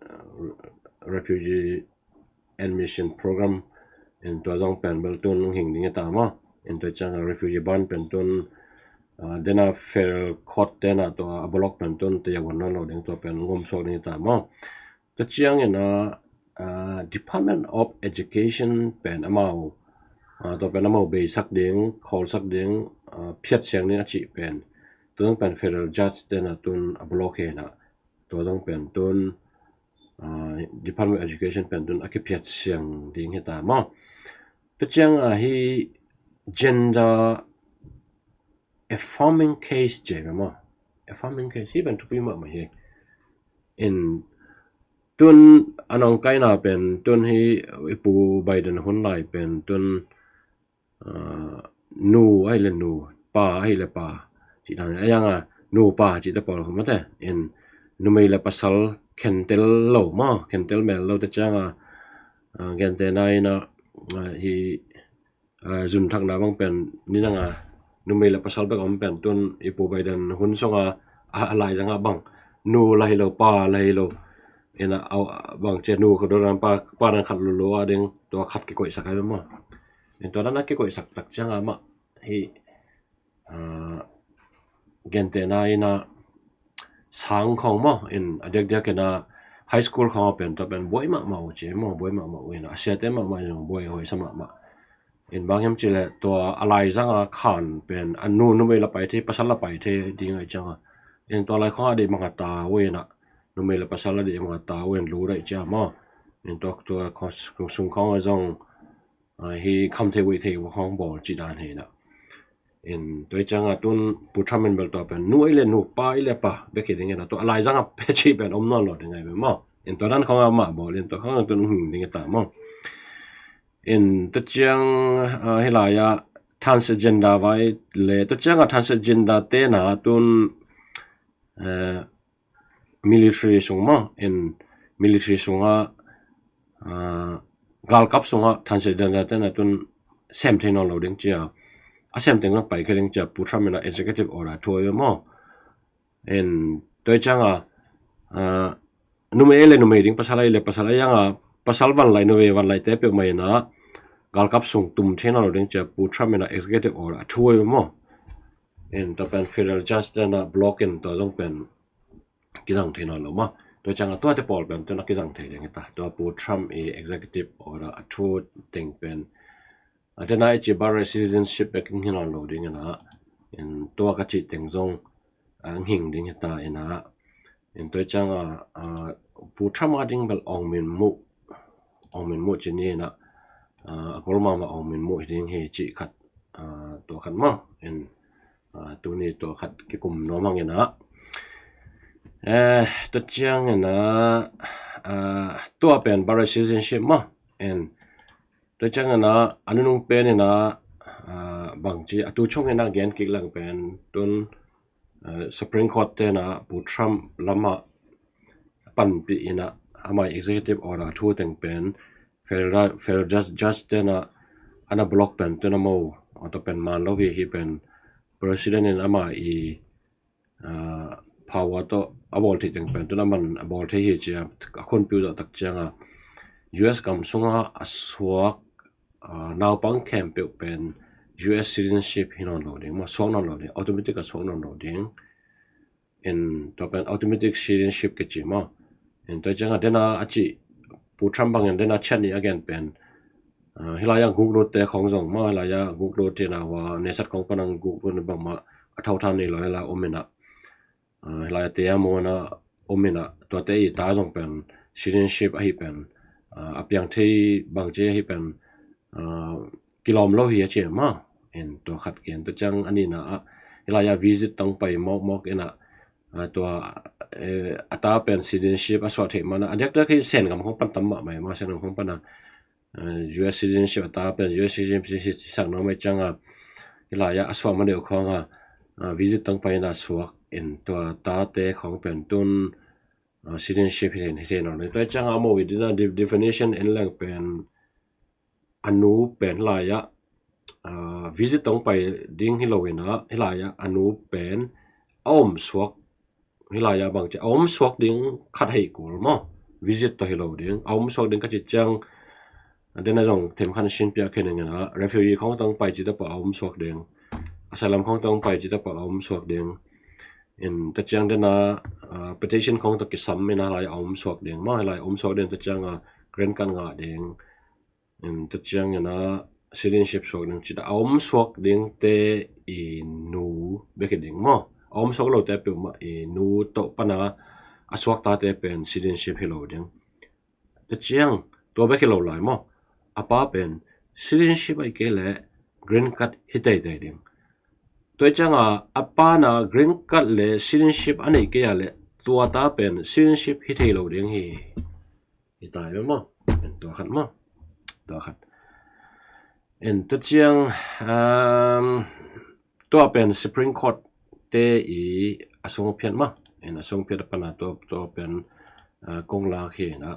refugee admission program, in tua zong pen bel tun hing ding hi ta maw. In tua ciang refugee ban pen tun, ah, dena federal court tena tua a block pen tun te ya wan nawn lo ding, tua pen ngom suak ding hi ta maw. Tua ciang ina, ah, Department of Education pen amau, ah, tua pen amau beisak ding, khawlsak ding, ah, phiat siang ding a cih pen, tua zong pen federal judge tena tun a block hi ina, tua zong pen tun, ah, Department of Education pen tun a kiphiat siang ding hi ta maw. Tua ciang a hi gender affirming case ci ve maw. Affirming case hi pen thupi mahmah hi. In tun a nong kaina pen tun hi i Pu Biden hun lai pen tun, ah, nu ahi le nu, pa ahi le pa, ci dan a yang a nu pa ci te pawl mate. In numei le pasal khentel lo maw, khentel mel lo te ciang a, ah, gente na ina, ah, hi, ah, zun thakna bang pen ni nang a numei le pasal bek om pen tun i Pu Biden hun sung a, a, a lai zang a bang nu la hi lo, pa la hi lo, ina a, bang ci nu ka dona pa, pa dan khat lulu a ding tua khat kikoihsak a maw. In tua dan a kikoihsak tak ciang a mah hi, ah, gente na ina sang khawng maw, in a diakdiak ina high school khawng a pen tua pen buai mahmah uh ci maw, buai mahmah uh ina a siate mahmah in buai hoih sa mahmah. In bang hiam ci le tua a lai zang a khan pen a nu, numei la pai thei, pasal la pai thei ding a i ciang a. In tua lai khawng a deih mang a ta uh ina, numei le pasal a deih mang a ta uh in lu daih cia maw. In tua, tua khawng, sung khawng a zong, ah, hi kham thei, wei thei khawng bawl ci dan hi ina. In tua i ciang a tun Pu Trump in bel tua pen nu ahi le nu, pa ahi le pa bek hi ding ina, tua a lai zang a pe ci pen om nawn lo ding a i ve maw. In tua dan khawng a mah bawl in tua khawng a tun hing ding i ta maw. In tua ciang, ah, hi lai a transgender vai le, tua ciang a transgender tena tun, eh, military sung maw, in military sung a, ah, galkap sungah thansia dandan tena tun sem thei nawn lo ding cia, a sem teng zong pai kha ding cia Pu Trump ina executive order thu a maw. En tua cianga numei ei le numei ding, pasal ei le pasal ei anga, pasal vanlai numei vanlai te peuhmah ina galkap sung tum thei nawn lo ding cia Pu Trump ina executive order a thu a maw. En tua pen federal judge tena block in tua zong pen kizang thei nawn lo maw. Tua cianga tuate pawl pen tuna kizang thei ding hita, tua Pu Trump i executive order a thu teng pen a tena i ci birthright citizenship bek hi nawn lo ding ina, en tua ka cih teng zong a nghing ding hita ina. En tua cianga Pu Trump a ding bel ong min muh, ong min muh ci ni ina, a kol mama ong min muh hi ding hi cih khat, tua khat maw. En tuni tua khat kikum nuam hang ina, tua ciang ina, tua pen birthright citizenship maw. En tua ciang ina a nunung pen ina, bangci a tu chung ina gen kik lang pen tun Supreme Court tena Pu Trump lama panpih ina amai executive order thu teng pen federal, federal judge, judge tena ana block pen tuna maw. Tua pen man lo hi, hi pen president in ama i power tawh a bawl thei teng pen tuna man a bawl thei hi cia a khunpiu dah tak cianga U S gam sunga a suak naupang khempeuh pen U S citizenship hi nawn lo ding maw, suak nawn lo ding, automatic a suak nawn lo ding. En tua pen automatic citizenship kici maw. En tua cianga dena a ci Pu Trump bangin dena chat ni a gen pen, hilai a guk lut te khong zong maw, hilai a guk lut tina hua nesat khong panang guk lut ni bangmah a thau than ni lo hilai om ina, hilai a te a muana om ina tuate i ta zong pen citizenship ahi pen a piang thei bangci ahi pen kilawm lo hi a ci maw. En tua khat gen, tua ciang a nihna ah hilai a visit tong pai mawkmawk ina, tua a ta pen citizenship a suah theih mana a diakdiak hi Sen gam khong pan tam mahmah hi maw, Sen gam khong pana U S citizenship a ta pen U S citizenship sak nuam ei cianga hilai a a suah ma deuh khonga visit tong pai ina suak in tua tate khong pen tun citizenship hi thei nawn lo. Tua cianga a maw i dina definition en leng pen a nu pen hilai a visit tong pai ding hi lo ina, hilai a a nu pen a om suak, hilai a bangci a om suak ding khat hei kul maw. Visit tawh hi lo ding, a om suak ding ka ci ciang dena zong themkhat sin piak khen ina refugee khong tong pai ci ta pah a om suak ding, asylum khong tong pai ci ta pah a om suak ding. En ta ciang dena petition khong tawh kisam ina hilai a om suak ding maw, hilai a om suak ding ta cianga green card ngah ding. En ta ciang ina citizenship suak ding ci ta a om suak ding te i nu bek hi ding maw. A om suak lo te peuhmah i nu tawh pana a suak tate pen citizenship hi lo ding. Tua ciang tua bek hi lo lai maw, a pa pen citizenship ahi kei le green card hi teitei ding. Tua cianga a pana green card le citizenship a neih kei a le tua ta pen citizenship hi thei lo ding hi. Hi tai maw. En tua khat maw, tua khat. En tua ciang tua pen Supreme Court te i a sung phiat maw. En a sung phiat a pana tua pen kong lak hi na.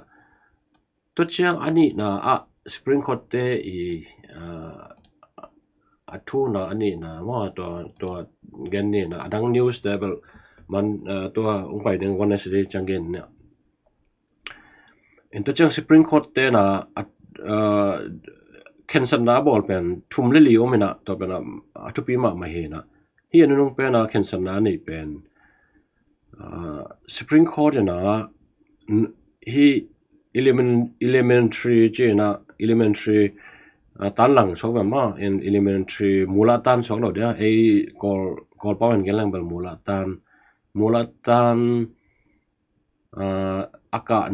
Tua ciang a nihna ah Supreme Court te i a thuna a nihna maw, tua gen nihna a dang news te bel man tua ung pai ding Wednesday ciang gen nia. En tua ciang Supreme Court tena khensatna a bawl pen thum le li om ina, tua pen a thupi mahmah hi na. Hi a nunung pena khensatna a neih pen Supreme Court ina hi elementary ci ina, elementary tan lang suak pen maw. En elementary mula tan suak lo dia, ei Kawlpau in gen lang bel mula tan, mula tan a kah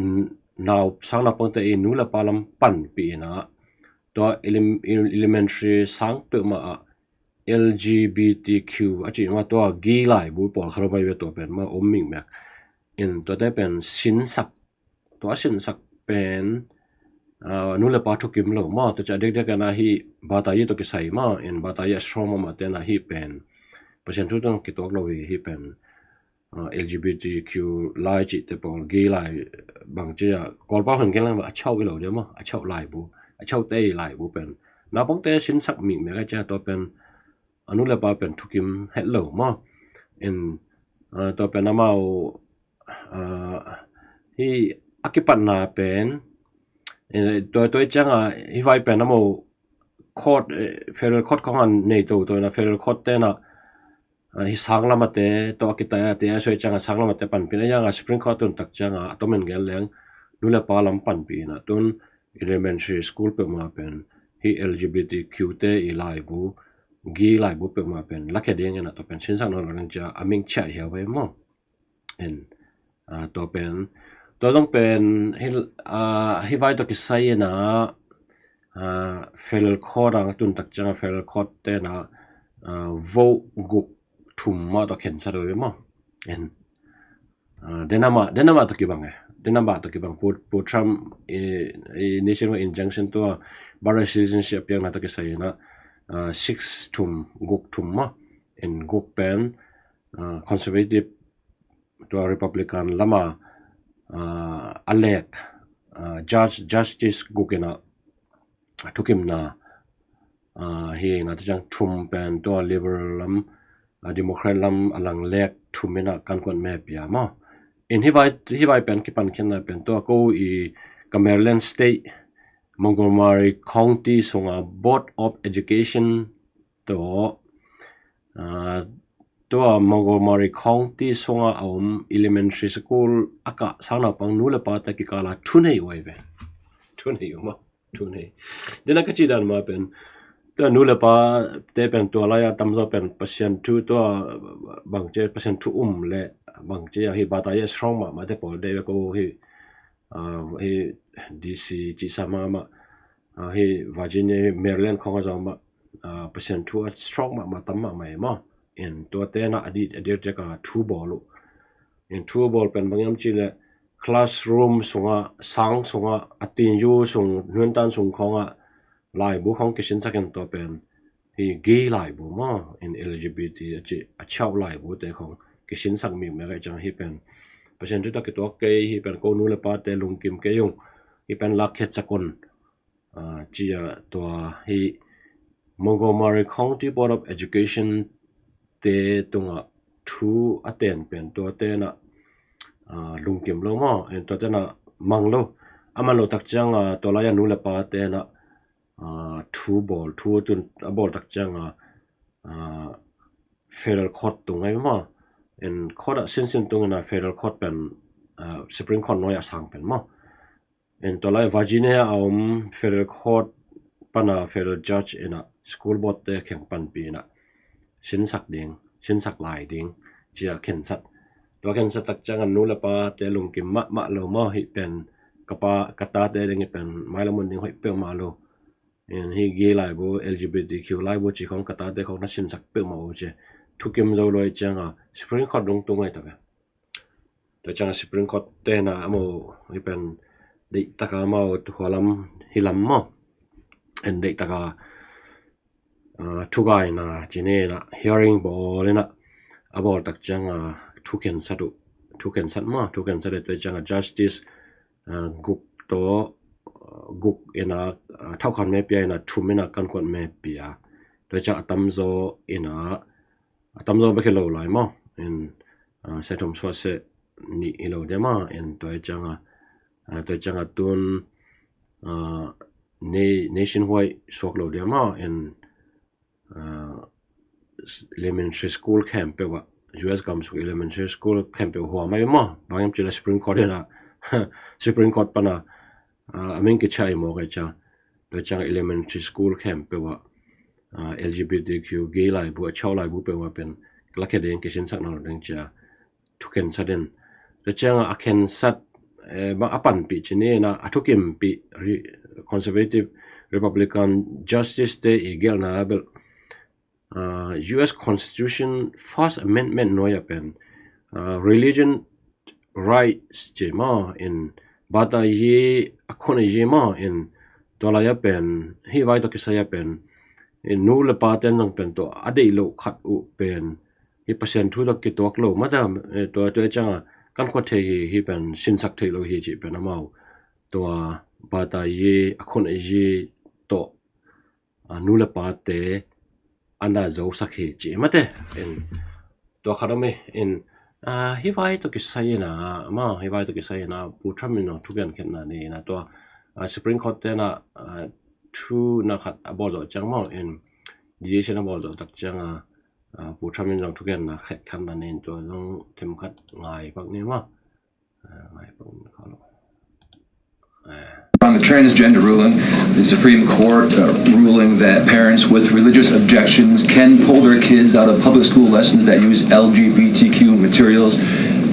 nau sang naupangte i nu le pa lam panpih ina, tua elementary sang peuhmah ah L G B T Q a cih mah tua gay laibu pawl kha lo mai ve, tua pen mah om mingmek. In tuate pen sinsak, tua sinsak pen nu le pa thukim lo maw, tua ciah dekdek ina hi batayi tawh kisai maw, in batayi a strong mahmah tena hi pen Pasian thu tawh kituak lo hi, hi pen L G B T Q lai cihte pawl, gay lai bang ci a, Kawlpau hen gen lang a chauh hi lo dia maw, a chauh laibu. a chaute i laibu pen naupangte sinsak mikmek a ciang tua pen a nu le pa pen thukim het lo maw. In tua pen amau hi a kipatna pen tua tua cianga hi vai pen amau court, federal court khong an nei to to na federal court tena hi sang lamate to a kitai a te a soi cianga sang lamate panpina cianga Supreme Court tun tak cianga a tomen gel leng nu le pa lam panpina tun elementary school pema pen hi L G B T Q te i laibu gi laibu pema pen lakhe ding ena to pen sinsak no lang cia a ming cia hiau ve maw. En tua pen tua dong pen hi vai to kisai ena federal court ang tun tak cianga federal court tena vote guk thum ma to khen sa do ve maw. En denama denama to kibang e denama to kibang pu pu Trump i nationwide injunction tua Barra citizenship piang na to kisai ena six thum guk thum ma. En guk pen conservative tua Republican lama a lek judge justice guk ena thukimna hi na to ciang thum pen tua liberal lam democrat lam a lang lek thum ena kan kuat me pia maw. In hi vai hi vai pen kipan khin na pen tua ko i ka Maryland state Montgomery County sunga Board of Education to tua Montgomery County sunga a om elementary school a kah sang naupang nu le pa te kikala thunei uai ve. Thunei uma thunei dena ka ci dan ma pen tua nu le pa te pen tua lai a tamzaw pen Pasian thu tua bangce Pasian thu um le bangce a hi bata ya strong ma ma te pawl de ko hi hi D C ci sa ma ma hi Virginia hi Maryland khong a zong ma Pasian thu a strong ma ma tam ma ma e maw. En tua tena a di a dir tek a thu bawl uh. En thu bawl pen bang yam ci le classroom sunga sang sunga a tin yu sung nuantan sung khonga laibu khong kisinsak en tua pen hi gay laibu maw. En L G B T a ci a ciau laibu te khong kisinsak mi me kai ciang hi pen Pasian thu ta kituak kei hi pen ko nu le pa te lungkim kei ung hi pen lak khet sak un cia tua hi Montgomery County Board of Education te tunga thu a ten pen tua tena lungkim lo maw. En tua tena mang lo a man lo tak cianga tua lai a nu le pa tena thu bawl thu tun a bawl tak cianga federal court tung ai maw. En court a sinsin tungina federal court pen Supreme Court noi a sang pen maw. En tua lai Virginia a om federal court pana federal judge ina school board te kheng panpi ina sinsak ding sinsak lai ding cia khensat. Tua khensat tak cianga nu le pa te lungkim mahmah lo maw hi pen ka pa ka tate ding hi pen mailam un ding hoih peuhmah lo. En hi gay laibu L G B T Q laibu ci khong ka tate khong na sinsak peuhmah uh ci thukim zo luai cianga Supreme Court dong tung ai ta ve. Tua cianga Supreme Court tena amau hi pen deihtaka amau tuhualam hilam maw. En deihtaka thugaina cinena hearing bawl ina a bawl tak cianga thukhensat uh thukhensat maw thukhensat uh tua cianga justice guk to guk ina thaukham me pia ina thum ina kankuat me pia tua cianga a tamzaw ina a tamzaw bek hi lo lai maw. In sai thum suah seh nih hi lo dia maw. In tua cianga tua cianga tun nationwide suak lo dia maw. In elementary school khempeuh ah U S gam sung elementary school khempeuh huam ai maw. Bang hiam cih leh Supreme Court ina Supreme Court pana a ming kichai maw kai ciang tua cianga elementary school khempeuh ah L G B T Q gay laibu a chau laibu peuhmah pen lakhia ding kisinsak na lo ding cia thukhensat in tua cianga a khensat bang a panpih cinena a thukimpih conservative Republican justice te i gelhna bel U S Constitution First Amendment nuai a pen religion rights ci maw in bata yi a khon yi maw in tua lai a pen hi vai to kisai a pen in nu le pa ten zong pen to a deih lo khat uh pen hi Pasian thu to kituak lo mata tua tua cianga kan khuat thei hi hi pen sinsak thei lo hi ci pen amau tua bata yi a khun a yi tawh a nu le pate a na zosak hi ci mate. In tua khat om hi. In a hi vai tawh kisai ina ma hi vai tawh kisai ina Pu Trump in thugen khetna ni ina tua a Supreme Court te na a thu na khat a bawl zawh ciang maw in decision a bawl zawh tak ciang a a Pu Trump in zong thugenna khet khat na nen tua zong themkhat ngai pak ni ma. A, ngai pak ni kha lo. A. On the transgender ruling, the Supreme Court uh, ruling that parents with religious objections can pull their kids out of public school lessons that use L G B T Q materials.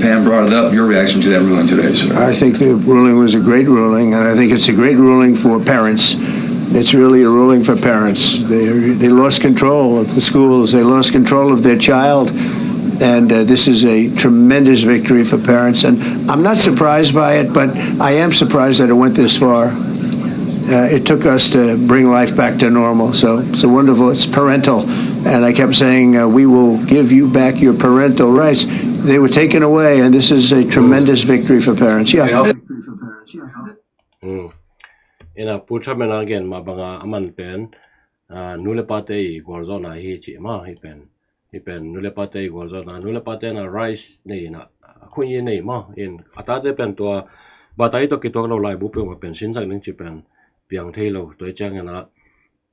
Pam brought it up. Your reaction to that ruling today, sir? I think the ruling was a great ruling, and I think it's a great ruling for parents. It's really a ruling for parents. They, they lost control of the schools. They lost control of their child. And uh, this is a tremendous victory for parents. And I'm not surprised by it, but I am surprised that it went this far. Uh, it took us to bring life back to normal. So it's a wonderful, it's parental. And I kept saying, uh, "We will give you back your parental rights." They were taken away, and this is a tremendous victory for parents. Yeah. Mm. Ina Pu Trump in a gen ma banga a man pen a, nu le pate i gualzawhna hi ci ma hi pen. Hi pen nu le pate i gualzawhna, nu le pate na rights nei ina a khun i nei ma in a tate pen tua bata i tawh kituak lo laibu peuhmah pen sinsak ding ci pen piang thei lo. Tua i ciang ina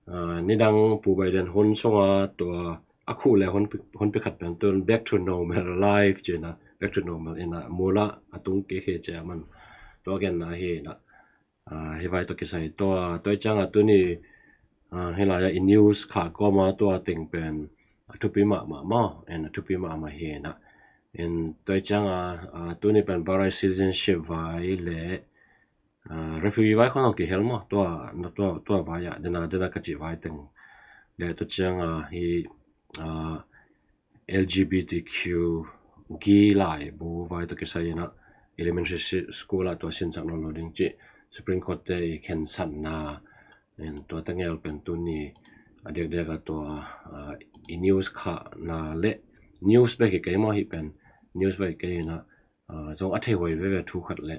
a, nidang Pu Biden hun sunga tua a khuh le hun pi, hun pi khat pen tun back to normal life ci ina back to normal ina mula a tung kik hi ci a man tua genna hi ina a, hi vai tawh kisai tua tua i ciang a tuni a, hi lai a i news kha kawma tua teng pen a thupi mahmah maw in a thupi mahmah hi ina in tua i ciang a, a tuni pen birthright citizenship vai le a, refugee vai khong kihel maw tua na tua tua vai a dena dena ka cih vai teng le tua ciang a hi a, L G B T Q gi laibu vai tawh kisai ina elementary si, school ah tua sinsak nawn lo ding ci Supreme Court te i khensatna in tua tengel pen tuni a diakdiak a tua a, i news kha na le news bek hi kei maw hi pen news bek hi kei ina a, zong a thei huai veve thu khat le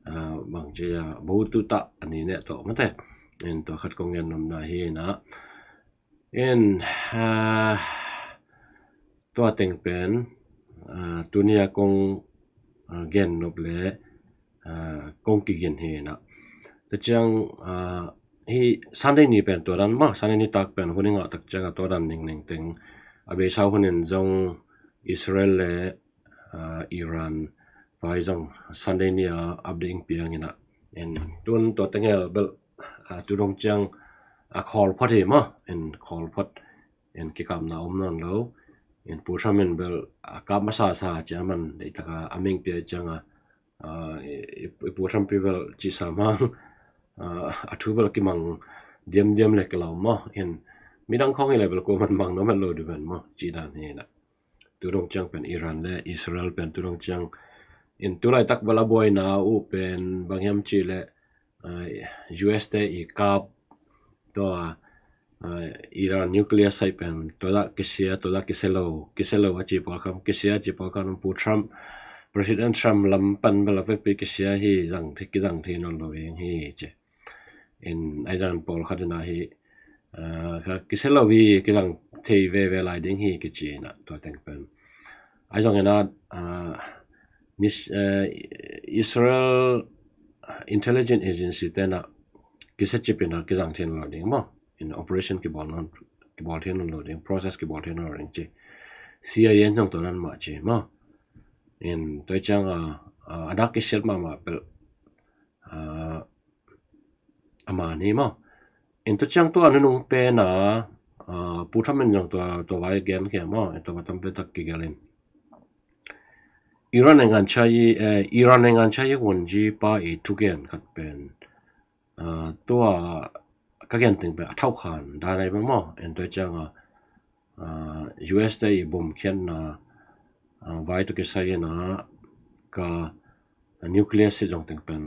a, bang ci a bo tu ta ani ne tawh mate in tua khat kong gen nomna hi ina in a, tua teng pen a, tuni a kong a, gen nop le a, kong kigin hi ina tua ciang a, hi Sunday ni pen tua dan ma Sunday ni tak pen hun i ngah tak ciang a tua dan ningning teng a beisa hun in zong Israel le a, Iran vai zong Sunday ni a update ing piang ina in tun tua tengel bel a, tu dong ciang a khawl phot hi ma in khawl phot in kikapna om nawn lo in Pu Trump in bel a kap masa sa ci a man deitaka a ming pia ciang a a, i, i, i Pu Trump pi bel ci sa mang a, a thu bel kimang diamdiam le kilau maw in midang khong hi le bel ko man mang na man lo di ben maw ci dan hi ina tu dong ciang pen Iran le Israel pen tu dong ciang in tu laitak bel a buaina uh pen bang hiam ci le a, U S te i kap tua a, Iran nuclear site pen tua dah kisia tua dah kisia lo kisia lo a ci pawl khan kisia a ci pawl khan Pu Trump President Trump lam pan bel a vekpi kisia hi zang thei kizang thei nawn lo ding hi ci in ai zang pawl khat ina hi a, ka kisia lo hi kizang thei veve lai ding hi kici ina tua teng pen ai zong ina a, nis, a, Israel intelligence agency te na kisia cip ina kizang thei nawn lo ding maw in operation kibawl nawn kibawl thei nawn lo ding process kibawl thei nawn lo ding ci C I A in zong tua nan mah ci maw in tua i ciang a, a, a dak kisiat mahmah pel a, a man hi maw in tua ciang tua nunung pen a, a, Pu Trump in zong tua tua vai gen kia maw in tua matam pe tak kigel in Iran e ngan chai e Iran e ngan chai e won ji pa i thugen khat pen a, tua ka gen teng pen a thau khan dan ai bang maw en tua ciang a, a, U S te i bom khian na a, vai tua kisai na ka nuclear sit zong teng pen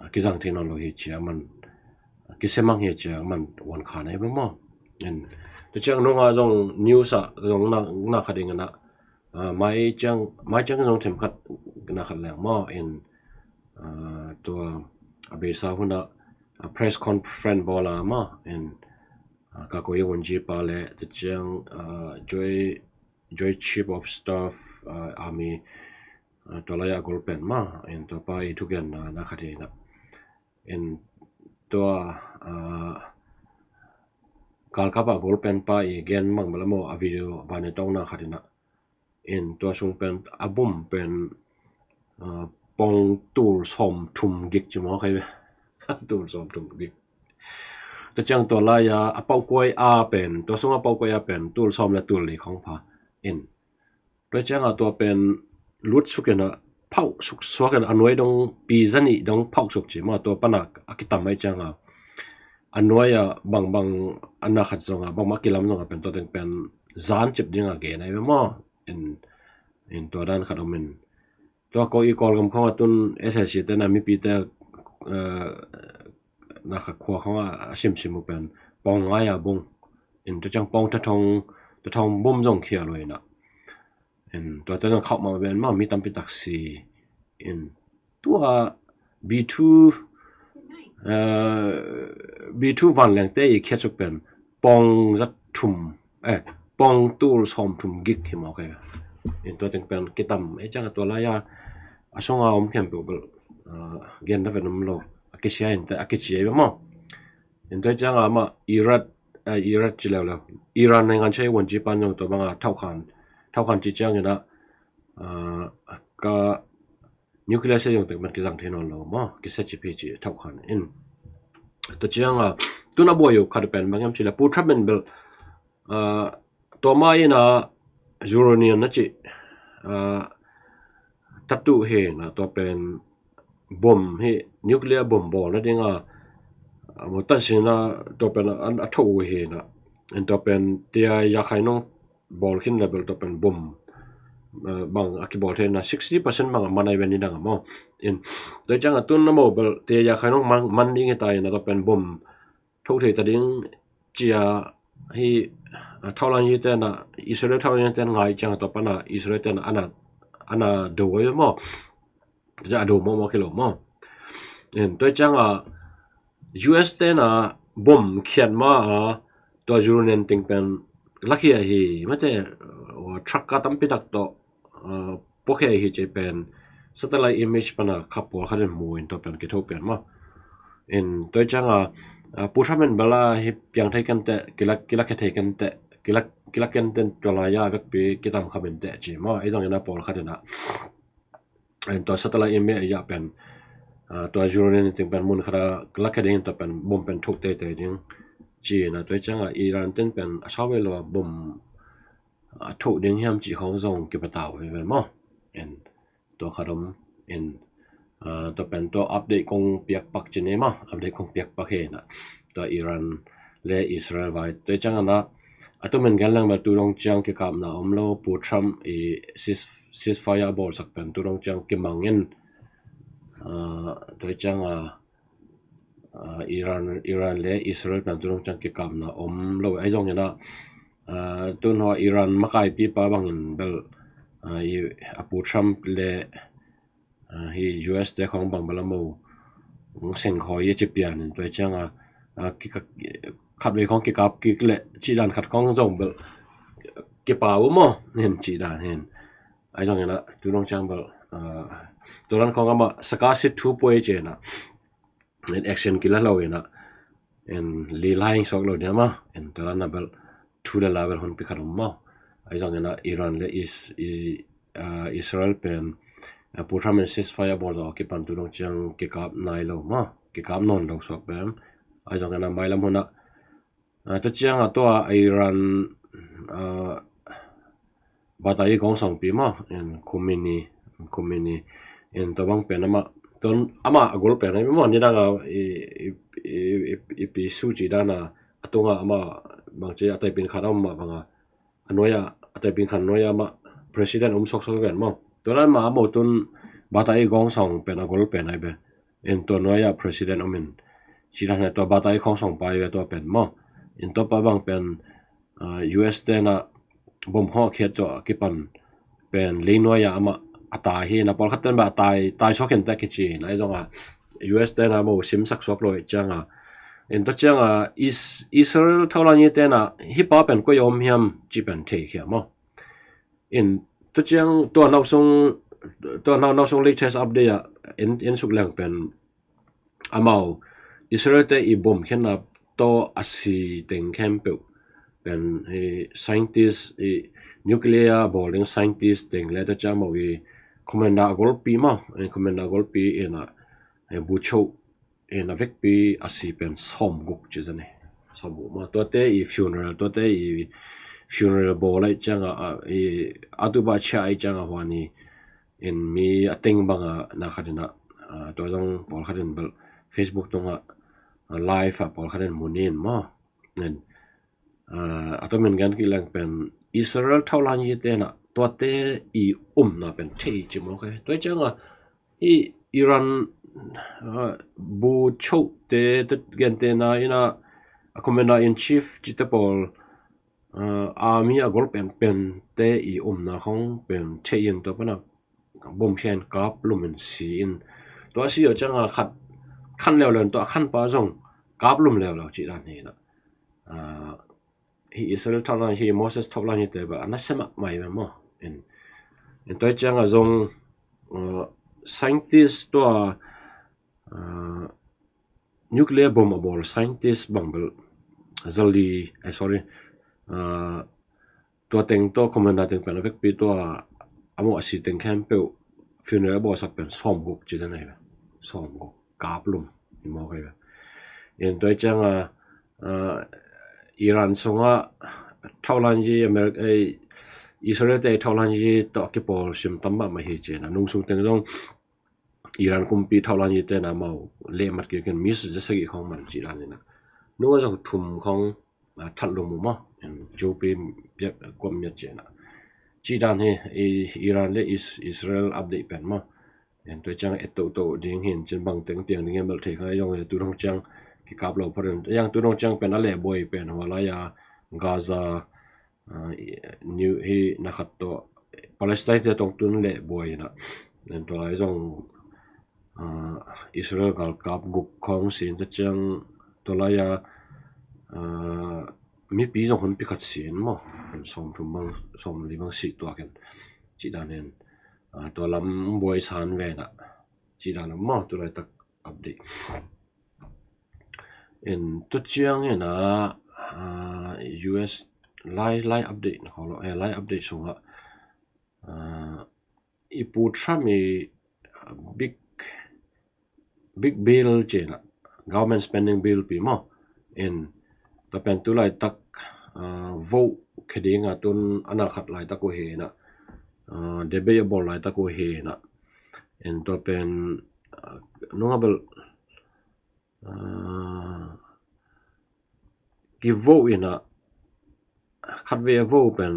a, kizang thei nawn lo hi cia man a, kisemang hi cia man wan khan ai bang maw en tua ciang nunga zong news a zong na na kha ding na a, mai ciang mai ciang zong them khat na khat leng maw en a, tua a beisa huna a press conference bawl a maw, in, a, Kakoi Wungyi pa le, tua ciang, a, Joint, Joint Chief of Staff, a, Army, a, tua lai a gol pen maw, in tua pa i thugenna na khat hi na. In tua, a, galkap a gol pen pa i gen mang bel a maw, a video ban i tawng na khat hi na. In tua sung pen a bom pen, a, pong tul sawm thum gik ci maw kai ve. Tul sawm thum gik. Tua ciang tua lai a, a paukuai a pen, tua sung a paukuai a pen tul sawm le tul li khong pha. In tua ciang a tua pen lut suk in a phauh suk suak in a nuai dong pi zanih dong phauh suk ci maw, tua pan a a kitam ai ciang a a nuai a bangbang a na khat zong a bangbang a kilam zong a pen tua teng pen zan cip ding a gen ai ve maw. In, in tua dan khat om in. Tua ko i Kawlgam khong a tun S A C te na mipite, eh, na kha khua khong a, a simsim uh pen pong ngai a bung. In tua ciang pong ta thong, ta thong bum zong khia lo in a. In tua te zong khauh mah ven maw, mi tampi tak si. In tua B two, eh, B two vanleng te i khiat suk pen pong zat thum, eh, pong tul sawm thum gik hi maw kai. In tua teng pen kitam, eh, ciang a tua lai a, a sung a om khempeuh bel, eh, gen na ven om lo, a kisia in te, a kicia ve maw. In tua ciang a mah Iran, eh, Iran ci leuleu. Iran နိုင်ငံခြားရေးဝန်ကြီး pan zong tua bang a thauhkhan, thauhkhan ci ciang in a, eh, ka nuclear se zong teng pen kizang thei nawn lo maw, kisia ci phi ci thauhkhan in. Tua ciang a, tun a buai uh khat pen bang hiam ci le, Pu Trump in bel, ah, tua mah in a uranium na ci, ah, tatu hi na tua pen bom hi, nuclear bom bawl na ding a, ah, mo tan sin a tua pen a, a tho uh hi na, in tua pen tia ya khai nong bawl khin le bel tua pen bom, eh, bang a kibawl thei na sixty percent bang a man ai ven ni dang a maw. In, tua ciang a tun a maw bel tia ya khai nong man, man ding hi ta in a tua pen bom tho thei ta ding cia hi, a, thaulan yi te na, Israel thaulan yi te ngai ciang a tua pan a Israel te na ana, ana do ai maw. Tua a do maw maw kilo maw. In, tua ciang a U S te na bom khiat ma a tua uranium ting pen lakhia hi mate, uh, truck ka tampi tak tawh, uh, puakhia hi ci pen satellite image pan a kha pawl khat in mu in tua pen kitho pen maw. In tua ciang a, uh, Pu Trump in bel a hi piang thei kan te, kilak, kilak thei kan te, kilak, kilak kan te tua lai a vekpi kitam kham in te ci maw. Ei zong in a pawl khat in a. In tua satellite image a ya pen, ah, tua uranium ting pen mun khat a lakhia ding in tua pen bom pen tho teitei ding ci na tua ciang a Iran ten pen a sau ve lo a bom a tho ding hiam ci khong zong kipatau ve ve maw. In tua khat om in, ah, tua pen tua update kong piak pak ci ne maw, update kong piak pak hi na tua Iran le Israel vai tua ciang a na a tu men gen leng bel tu dong ciang kikapna om lo, Pu Trump i cease, ceasefire a bawlsak pen tu dong ciang kimang in, ah, tua ciang a, ah, Iran, Iran le Israel pen tu dong ciang kikapna om lo. Ai zong in a, ah, tun hua Iran makaipi pa bangin bel, ah, i, a Pu Trump le ah, hi U S te khong bang bel a mo hong seng khawi a ci pian in tua ciang a, ah, kika, khat vei khong kikap kik le ci dan khat khong zong bel kipau maw hin ci dan hin. Ai zong in a tu dong ciang bel, ah, tua dan khong ama saka sit thu puai ci in a in action kila lo in a in li lai suak lo dia maw. In tua dan a bel thu le la bel hun pi khat om maw. Ai zong in a Iran le is, i, ah, Israel pen, ah, Pu Trump in ceasefire bawl zawh a kipan tu dong ciang kikap nai lo maw, kikap nawn lo suak pen. Ai zong in a mailam hun a, ah, tua ciang a tua Iran, ah, batai gawng sawngpi maw, in Khomeini, Khomeini in tua bang pen ama, tun ama a gol pen ai maw, ni dang a i, i, i, i, i pi su ci dan a, a tung a ama bang ci a taipin khat a om ma bang a, a nuai a, a taipin khan nuai a mah president om sawksawk ven maw. Tua dan mah a mo tun batai gawng sawng pen a gol pen ai ve. In tua nuai a president om in ci dan a tua batai gawng sawng pai ve tua pen maw. In tua pa bang pen, ah, U S te na bom khong a khiat zawh a kipan pen lei nuai a amah a tai hi na, pawlkhat ten ba a tai, tai suak in ta kici na, ai zong a U S te na mo simsak suak lo cianga, in tua cianga Is-, Israel thaulangyi te na hi pa pen koi om hiam ci pen thei khia mo. In tua ciang tua nausung, tua nau nausung latest update a in, in suk leng pen amau Israel te i bom khenna to a si teng khempeuh pen i scientist, i nuclear bawling scientist teng le ta ciang amau i commander a golpi ma, i commander a golpi ina i bucho ina vekpi a si pen sawmguk ci zane. Sawmguk ma tuate i funeral, tuate i funeral bawl ai cianga i atu ba chia ai cianga huani in mi a teng banga na khatina tua zong pawlkhatin bel Facebook tunga live a pawlkhatin munin ma. A tomin gan ki leng pen Israel thaulangyi tena tuate i umna pen thei ci mawk e. Tua cianga i Iran bu chote te gentena ina a commander in chief cite pawl army a gol penpen te i umna khong pen thei in tua pana bom khen kap lum in si in tua si aw cianga khat khan leuleu in tua khan pa zong kap lum leuleu ci dan hi na. Hi Israel thaulangyi, hi Moses thaulangyi te ba ana sema mai ma maw. In, in tua cianga zong scientist tua nuclear bomb a bawl scientist bang bel zali ai sorry tua teng tua commander teng pen a vekpi tua a maw a si teng khempeuh funeral a bawlsak pen sawmguk ci zan ai ve. Sawmguk kap lum i mawk ai ve. In tua cianga Iran sunga thaulangyi America Israel te thaulangyi tawh kipawl sim tam mahmah hi cina nung sung teng zong Iran kumpi thaulangyi tena mau lehmat kikin mis zasagi khong man ci dan ina nunga zong thum khong that lum mu maw. Jupi piak kuam miat cina ci dan hi Iran le Israel update pen maw. Tua ciang et toto ding hin cin bang teng piang ding bel thei kha zong tu dong ciang kikap lo pharin yang tu dong ciang pen a leh buai pen hua lai a Gaza New hi na khat tawh Palestine te tong tun leh buai na. Tua lai zong Israel galkap guk khong sin ta ciang tua lai a mipi zong hun pi khat sin maw. Sawm thum bang sawm li bang si tuakin ci dan hin tua lam buai san ve na ci dan maw tu lai tak update. In tu ciang ina U S lai lai update na kholo eh lai update sunga i pu Trump i big big bill cina government spending bill pi maw. In ta pen tu lai tak vote kheding a tun ana khat lai tak uh hi na debate a bawl lai tak uh hi na. In tua pen nunga bel kivote ina khatvei a vote pen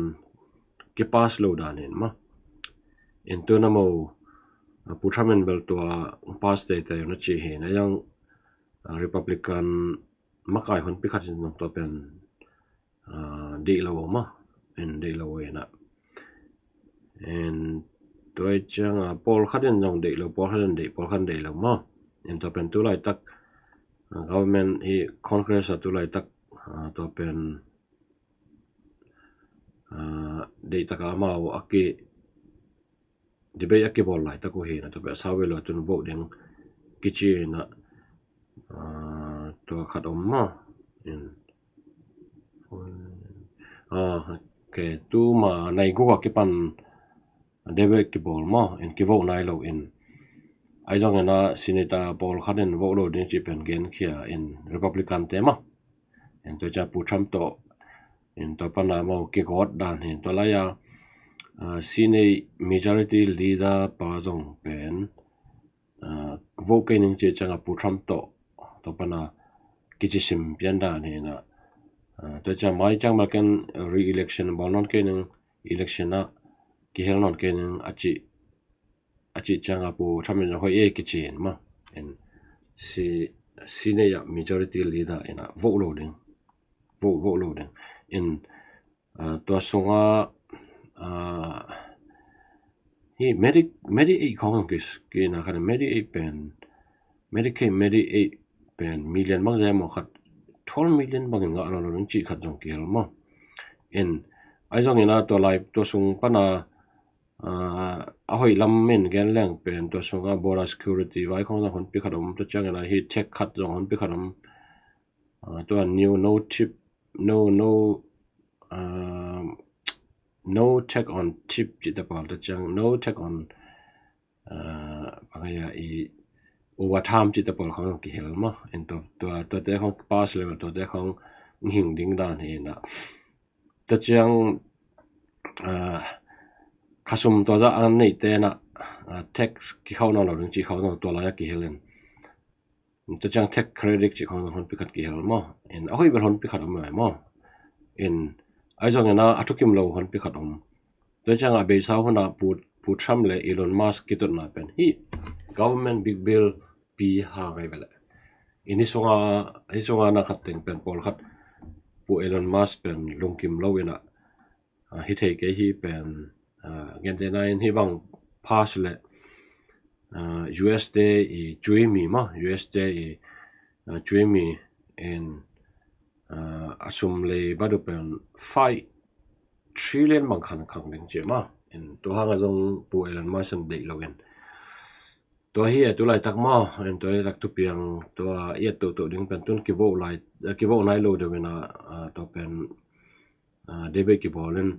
kipass lo dan hin ma. In tu na mo pu Trump in bel tua pass teitei na ci hi na yang Republican makai hun pi khat in tua pen deih lo ma. In deih lo ina in tua cianga pawlkhat in zong deih lo pawlkhat in deih pawlkhat in deih lo ma. In tua pen tu lai tak government hi Congress a tu lai tak tua pen deih taka amau a ki debate a kibawl lai tak uh hi na tua pen sau ve lo tun vote ding kici na tua khat om ma. In okay tu ma nai guk a kipan debate kibawl maw. In kivote nai lo in ai zong ina Senate a pawlkhat in vote lo ding ci pen gen khia in Republican te maw. In tua ciang pu Trump tawh in tua pana maw kigawt dan hin tua lai a Senate majority leader pa zong pen vote kei ning ci cianga pu Trump tawh tua pana kicisim pian dan hi na. Tua ciang mai ciang ma ken re-election bawl nawn kei ning election a kihel nawn kei ning a ci a ci cianga pu Trump in hoi e kici in ma. In si Senate a majority leader ina vote lo ding vote vote lo ding in tua sunga hi medic medic ei khong kis kina khan medic ei pen Medicaid, Medicaid pen million bang zia maw, khat twelve million bangin ngah lo lo ding cih khat zong kihel maw. In, ahi zongin a tua lai tua sung pana, ah, a hoih lam in gen leng pen tua sunga border security vai khong zong honpi khat om, tua ciangin a hi tech khat zong honpi khat om. Ah, tua new no tip, no, no, ah, no tax on tip cih te pawl, tua ciang no tax on, ah, bang a i overtime cih te pawl khong kihel maw. In tua, tua, tuate khong pass level, tuate khong hing ding dan hi na. Tua ciang, ah, khasum tua zah a neite na, ah, tax kikhauh nawn lo ding cih khauh nawn tua lai a kihel in. Tua ciang tax credit cih khong honpi khat kihel maw. In a hoih bel honpi khat om mai maw. In ahi zongin a, a thukim lo honpi khat om. Tua ciang a beisa hun a Pu, Pu Trump le Elon Musk kitutna pen hi government big bill pi ha ngai bel. In hi sunga, hi sunga na khat teng pen pawlkhat Pu Elon Musk pen lungkim lo in a, ah, hi thei kei hi pen, ah, gentehna in hi bang pass le, ah, U S te i cui mi maw, U S te i, ah, cui mi in, ah, a sum lei badu pen five trillion bang khan khang ding ci maw. In tua hang a zong Pu Elon Musk in deih lo in. Tua hi a tu laitak maw, in tua laitak thupiang, tua i a tohtoh ding pen tun kivoh lai, kivoh nai lo deuh in a, ah, tua pen, ah, debate kibawl in,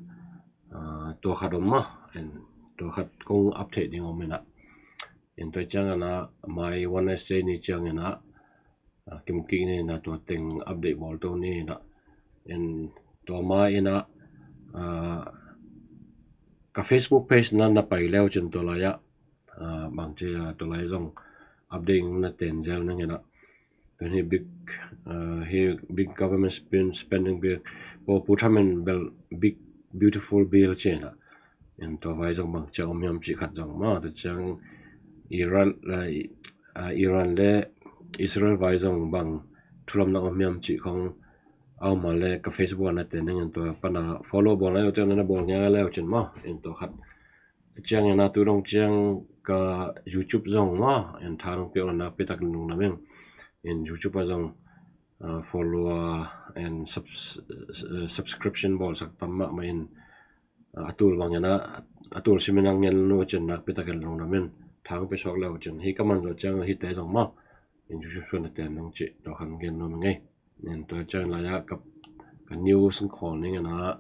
ah, tua khat om maw, in tua khat kong update ding om in a. In tua ciangin a mai Wednesday ni ciangin a, ah, kimkik ni in a tua teng update bawl to ni in a. In tua ma in a, ah, ka Facebook page na na pai leu cin tua lai a, ah, bang ci a tua lai zong update na ten zel nang in a. Tun hi big, ah, hi big government spend, spending bill. Pu, Pu Trump in bel big beautiful bill ci in a. In tua vai zong bang ci a om hiam cih khat zong maw. Tua ciang Iran, ah, i, ah, Iran le Israel vai zong bang thulam na om hiam cih khong a om a le ka Facebook a na ten nang in tua pana follow bawl na leu te na na bawl ngia leu cin maw. In tua khat. Tua ciang in a tu dong ciang ka YouTube zong maw, in tha dong piak lo nakpi tak in lungdam ing. In YouTube a zong, ah, follower and subs-, eh, subscription bawl sak tam mahmah in, ah, a tul bang in a, a tul simin a ngen nu cin nakpi tak in lungdam in. Tha dong piak suak leu cin hi ka man zo ciang hi te zong maw. In YouTube suan a ten dong cih tua khan gen nuam ing ei. In tua ciang lai a ka, ka news in khawl ning in a,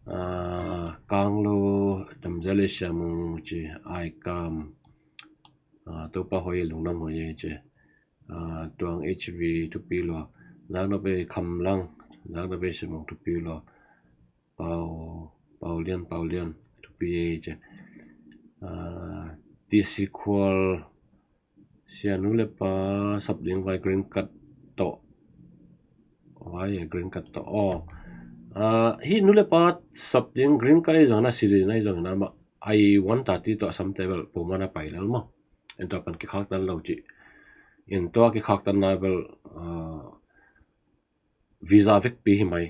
ah, Kanglo Damzel i Siamung ci ai kam, ah, Topa hoi lungdam hoi ei ci, ah, Tuang H V thupi lua, Zang na bei Kham Lang, Zang na bei Siamung thupi lua, Pau, Pau Lian, Pau Lian thupi ei ci, ah, T C Khual, Sia, nu le pa sap ding vai green card tawh. Vai, eh, green card tawh. Oh. Ah, hi nu le pa sap ding green card i zong na citizen i zong na ma ai wan ta ti tawh sam te bel poma na pai lel maw. En tawh pan kikhak tan lo ci. En tawh kikhak tan na bel, ah, visa vekpi hi mai.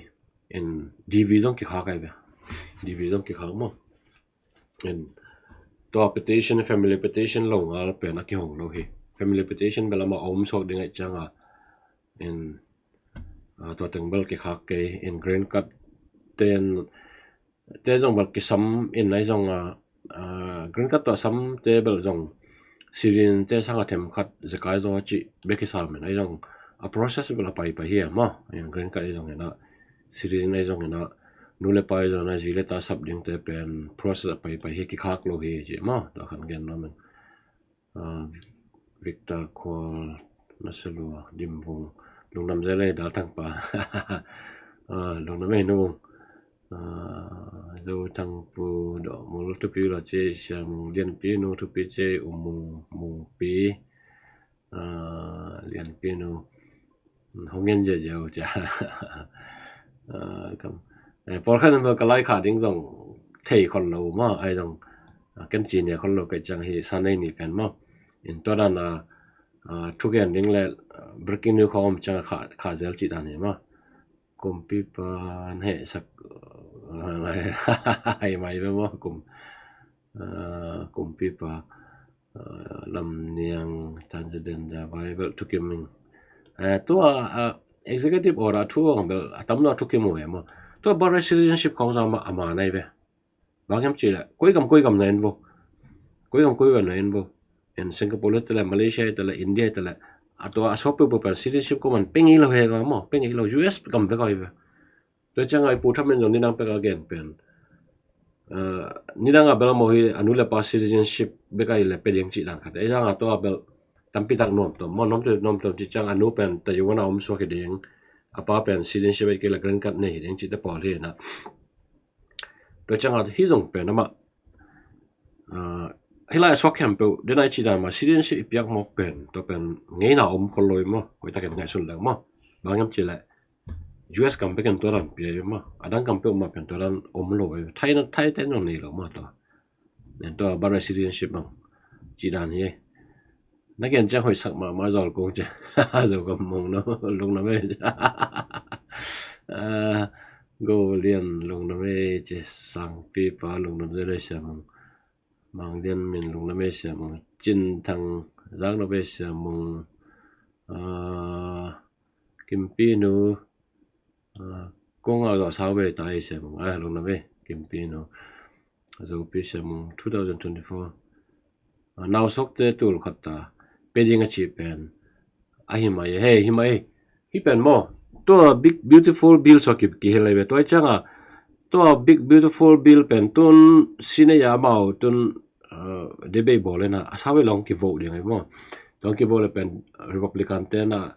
In D V zong kikhak ai ve. D V zong kikhak maw. In tua petition, family petition lo ngal pen a kihong lo hi. Family petition bel ama om suak ding ai cianga. In, ah, tua teng bel kikhak kei. In green card ten te zong bel kisam in ai zong a, ah, green card tua sam te bel zong citizen te sanga themkhat zekai zaw cih bek kisam in ai zong a process bel a pai pai hi a maw. In green card ai zong in a citizen ai zong in a nu le pa ai zong in a zi le ta sap ding te pen process a pai pai hi, kikhak lo hi cih maw. Tua khan gen nuam in. Ah, Victor Khual, na se lua, Dim Vung. Lungdam zel ei, Dal Thang pa. Ah, lungdam ei nu Vung. Ah, Zo Thang Pu, Dawh Mul thupi lua ci, Siam Lian Pi nu thupi ci, Um Mung, Mung Pi. Ah, Lian Pi nu. Hong ngen ziazia uh cia. Ah, kam. Eh, pawlkhat in bel ka laikha ding zong thei khol lo maw, ai zong, ah, ken ci nia khol lo kei ciang hi sa nei ni pen maw. In tua dan a, ah, thugen ding le, ah, breaking news khawng om ciang kha, kha zel cih dan hi maw. Kumpipa an hehsak, ah, ai mai ve maw, kum, ah, kumpipa. Lamniang Tanzania Bible thukim ing. Tua executive order thu ang bel a tam lo thukim uh e maw. Tua birthright citizenship kong za ma ama nai ve. Bang hiam cih leh koi gam koi gam na en vo. Koi gam koi gam na en vo. En Singapore te le, Malaysia te le, India te le, a tua a suak peuhpeuh pen citizenship kong man pe ngei lo hi ka maw, pe ngei lo, U S gam bek a hi ve. Tua ciang a i pu tham in zong nidang pek a gen pen, nidang a bel a maw hi, a nu le pa citizenship bek a hi le pe ding cih dan khat. Ei zang a tua bel tampi tak nuam tom maw, nuam tom, nuam tom cih ciang a nu pen Taiwan a om suak hi ding, a pa pen citizenship bek a hi le green card nei hi ding cih te pawl hi na. Tua ciang a hi zong pen amah hih lai a suak khempeuh den a i cih dan mah citizenship i piak mawk pen tua pen ngeina om khol lo hi maw, hoih takin ngaihsun leng maw. Bang hiam cih leh U S gam bek in tua dan pia hi maw, a dang gam peuh mah pen tua dan om lo hi. Thai na, Thai te nong nei lo maw tua. En tua birthright citizenship bang cih dan hi. Na gen ciang hoih sak mahmah Zol kong ci. Zo gam mong no lungnuam ei. Go Lian lungnuam ei ci, Sangpi pa lungnuam ei le Sia Mung. Mang Lian Min lungnuam ei Sia Mung. Cin Thang Zak nuam ei Sia Mung. Kimpi nu kong a zawh sau ve ta ei Sia Mung. Lungnuam ei Kimpi nu. Zopi Sia Mung two thousand twenty-four. Nausuakte tul khat ta pe ding a cih pen a hi mai, hei hi mai. Hi pen maw, tua big beautiful bill suak ki, kihel lai ve. Tua i ciang a tua big beautiful bill pen tun Senate a amau tun debate bawl in a, a sau ve long kivote ding a hi maw. Long kivote le pen Republican te na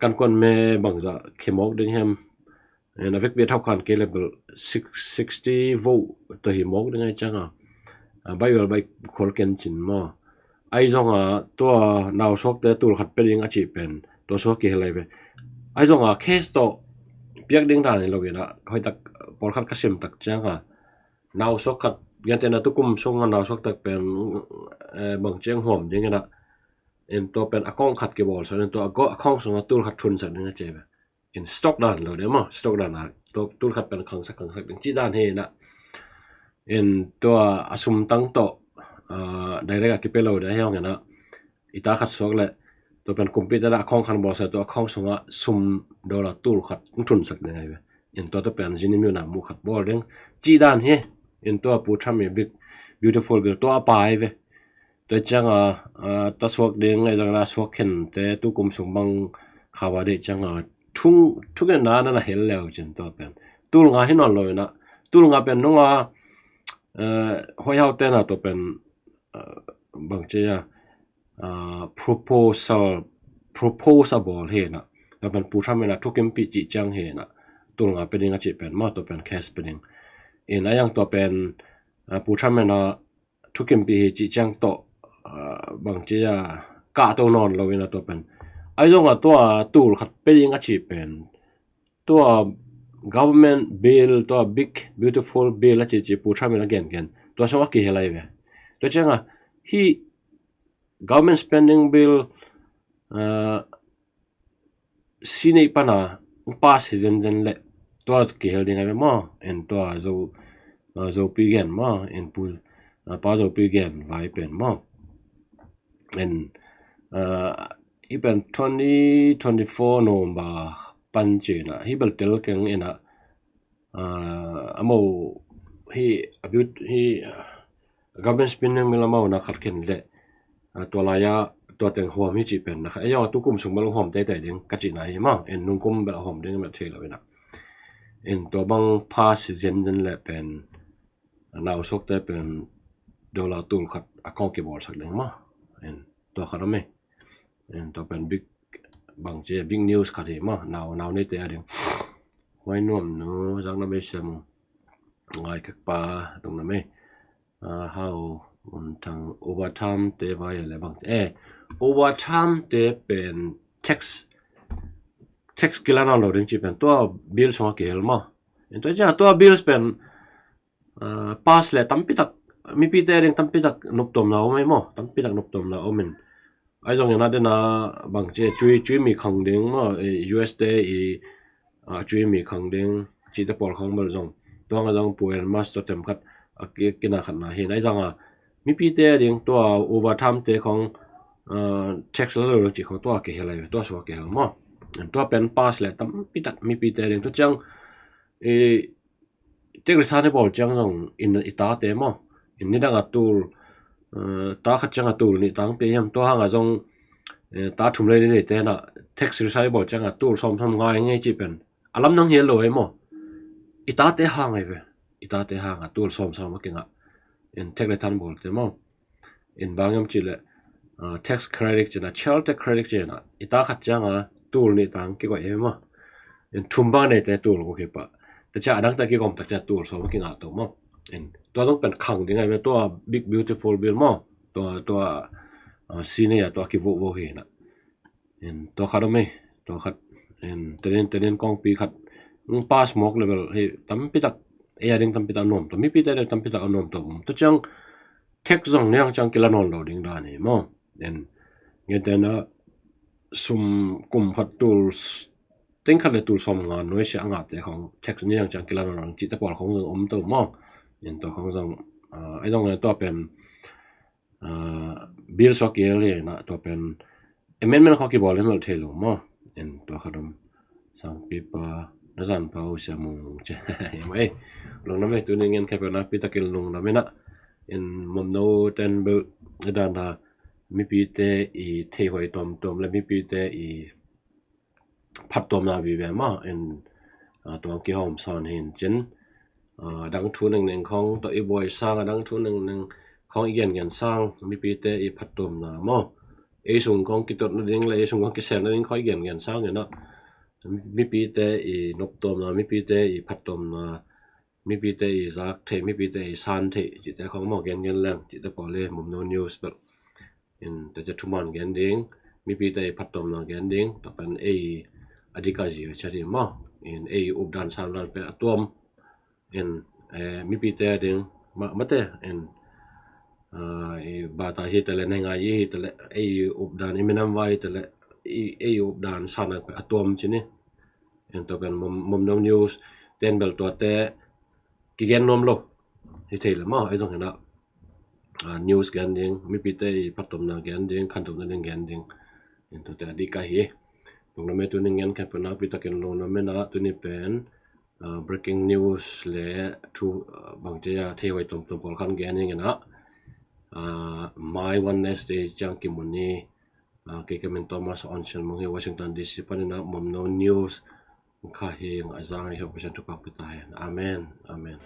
kan kuan me bangzah khe mawk ding hiam. Na vekpi a thau khan kei le bel sixty vote tawh hi mawk ding a hi ciang a, bai vel bai khol ken cin maw. Ai zong a tua nausuakte tul khat pe ding a cih pen tua suak kihel lai ve. Ai zong a case tawh piak ding dan hi lo in a, hoih tak pawlkhat ka sim tak ciang a nausuak khat, gentehna tukum sung a nausuak tak pen bang ciang huam ding in a, en tua pen account khat kibawlsak in tua account sung a tul khat thunsak ding a ci ve. En stock dan lo ding maw, stock dan a tua tul khat pen khangsak khangsak ding cih dan hi na. En tua a sum tang tawh direct a kipe lo ding a hi hong in a, i ta khat suak le tua pen kumpi te na account khat bawlsak, tua account sung a sum dollar tul khat thunsak ding a hi ve. En tua tua pen zini miu na mu khat bawl ding cih dan hi. En tua Pu Trump i big beautiful bill tua a pai ve. Tua ciang a ta suak ding a zang na suak khen te tukum sung bang khawa dei ciang a thung thung en na na hel leu cin tua pen tul nga hi nawn lo in a, tul nga pen nung a hoih hau te na tua pen bang ci a proposal, propose a bawl hi na. Tua pen Pu Trump in a thukimpih cih ciang hi na, tul nga pe ding a cih pen maw, tua pen cash pe ding. In a yang tua pen Pu Trump in a thukimpih hi cih ciang tawh bang ci a kahto nawn lo in a tua pen. Ai zong a tua tul khat pe ding a cih pen tua government bill, tua big beautiful bill a cih cih Pu Trump in a gengen tua sung a kihel lai ve. Tua ciang a hi government spending bill Senate pan a pass hi zenzen le tua kihel ding a ve maw. En tua Zopi gen maw, en Pu Pa Zopi gen vai pen maw. En hi pen twenty twenty-four November pan cih na hi bel tel keng in a, a mo hi a biut hi government spending bill a mo na khat khen le tua lai a tua teng huam hi cih pen na khat. Ei zong a tukum sung bel huam teitei ding ka cih na hi maw. En nungkum bel a huam ding a mel thei lo in a, en tua bang pass zenzen le pen nausuakte pen dollar tul khat account kibawlsak ding maw. En tua khat om e. En tua pen big bang ci a big news khat hi maw. Nau, nau neite a ding. Huai nuam nu zang na mei siam ngai kek pa dung na mei. Hau un thang overtime te vai le bang te, eh, overtime te pen tax, tax kila nawn lo ding cih pen tua bill sung a kihel maw. En tua ciang tua bills pen pass le tampi tak, mipite a ding tampi tak noptuamna om ei maw, tampi tak noptuamna om in. Ai zong in a den a bang ci a cui, cui mi khang ding maw, U S te i cui mi khang ding cihte pawl khang bel zong tua nga zong Pu Elon Musk tua tem khat a kina khatna hi. Ai zong a Mipite a ding tua overtime te khong, uh, tax la lo ding cih khong tua kihel ai, tua sua kihel maw. Tua pen pass le tampi tak mipite a ding tua ciang i tax return i bawl ciang zong in i tate maw, in nidang a tul, uh, ta khat ciang a tul nih tang pe hiam, tua hang a zong, eh, ta thum le li nei te na tax return i bawl ciang a tul sawm sawm ngai ngei cih pen a lamdang hi lo ei maw. I tate hang ei ve. I tate hang a tul sawm sawm a kingah in tax return bawl te maw. In bang hiam cih le, uh, tax credit cih na, child tax credit cih na, i ta khat ciang a tul nih tang kikoih ei maw. In thum bang nei te tul ko kipah. Te ciang a dang te kigawm tak ciang tul sawm a kingah to maw. In tua zong pen khang ding ai ve, tua big beautiful bill maw. Tua, tua, uh, senior tua kivovo hi na. In tua khat om ei, tua khat. In tenin, tenin kongpi khat. Pass mawk level hi tampi tak, ei a ding tampi tak a nuam to, mipite a ding tampi tak a nuam to. Tua ciang tax zong niang ciang kila nawn lo ding dan hi maw. In gentehna sum kum khat tul s-, teng khat le tul sawm nga nuai sia a ngate khong tax niang ciang kila nawn lo ding cihte pawl khong zong om to maw. In tua khong zong, ah, ei zong tua pen, ah, bill suak kihel hi na, tua pen amendment khong kibawl hi mel thei lo maw. In tua khat om. Sangpipa na zan pau sia mung cia. Mai lungdam ei, tuni ngen khe pe nakpi takin lungdam ei na. In momno ten bel i dan a mipite i theihuai tuamtuam le mipite i phattuamna vive mah in, ah, tuang kihawm sawn hi in cin, ah, a dang thu nengneng khong tawh i buai sang, a dang thu nengneng khong i gengen sang, mipite i phattuamna maw. Ei sung khong kitot nading le ei sung khong kisel nading khong i gengen sang in ah, mipite i noptuamna, mipite i phattuamna, mipite i zak theih, mipite i san theih cihte khong maw gengen leng cihte pawl le Momno News bel in tua ciang thuman gen ding, mipite i phattuamna gen ding, tua pen ei a dik a zi cia ding maw. In ei updan san dan pen a tuam. In, eh, mipite a ding mah, mate, in, ah, i bata hi tale, nei ngai hi tale, ei updan i minam vai hi tale, i, ei updan san dan pen a tuam ci ni. In tua pen Mom, Momno News ten bel tuate kigen nuam lo hi thei le maw, ei zong hi na, ah, news gen ding, mipite i phattuamna gen ding, khantohna ding gen ding. In tuate a dik a hi. Lungdam ei, tuni ngen khe pe nakpi takin lungdam ei na, tuni pen, ah, breaking news le thu, ah, bangci a theihuai tuamtuam pawl khan gen hi in ah, ah, mai Wednesday ciang kimu ni. Ah, kei ka min Thomas Onsian Mung hi, Washington D C panin ah Momno News kha hi. Ngah zang ei ho, Pasian thupha pia ta hen. Amen. Amen.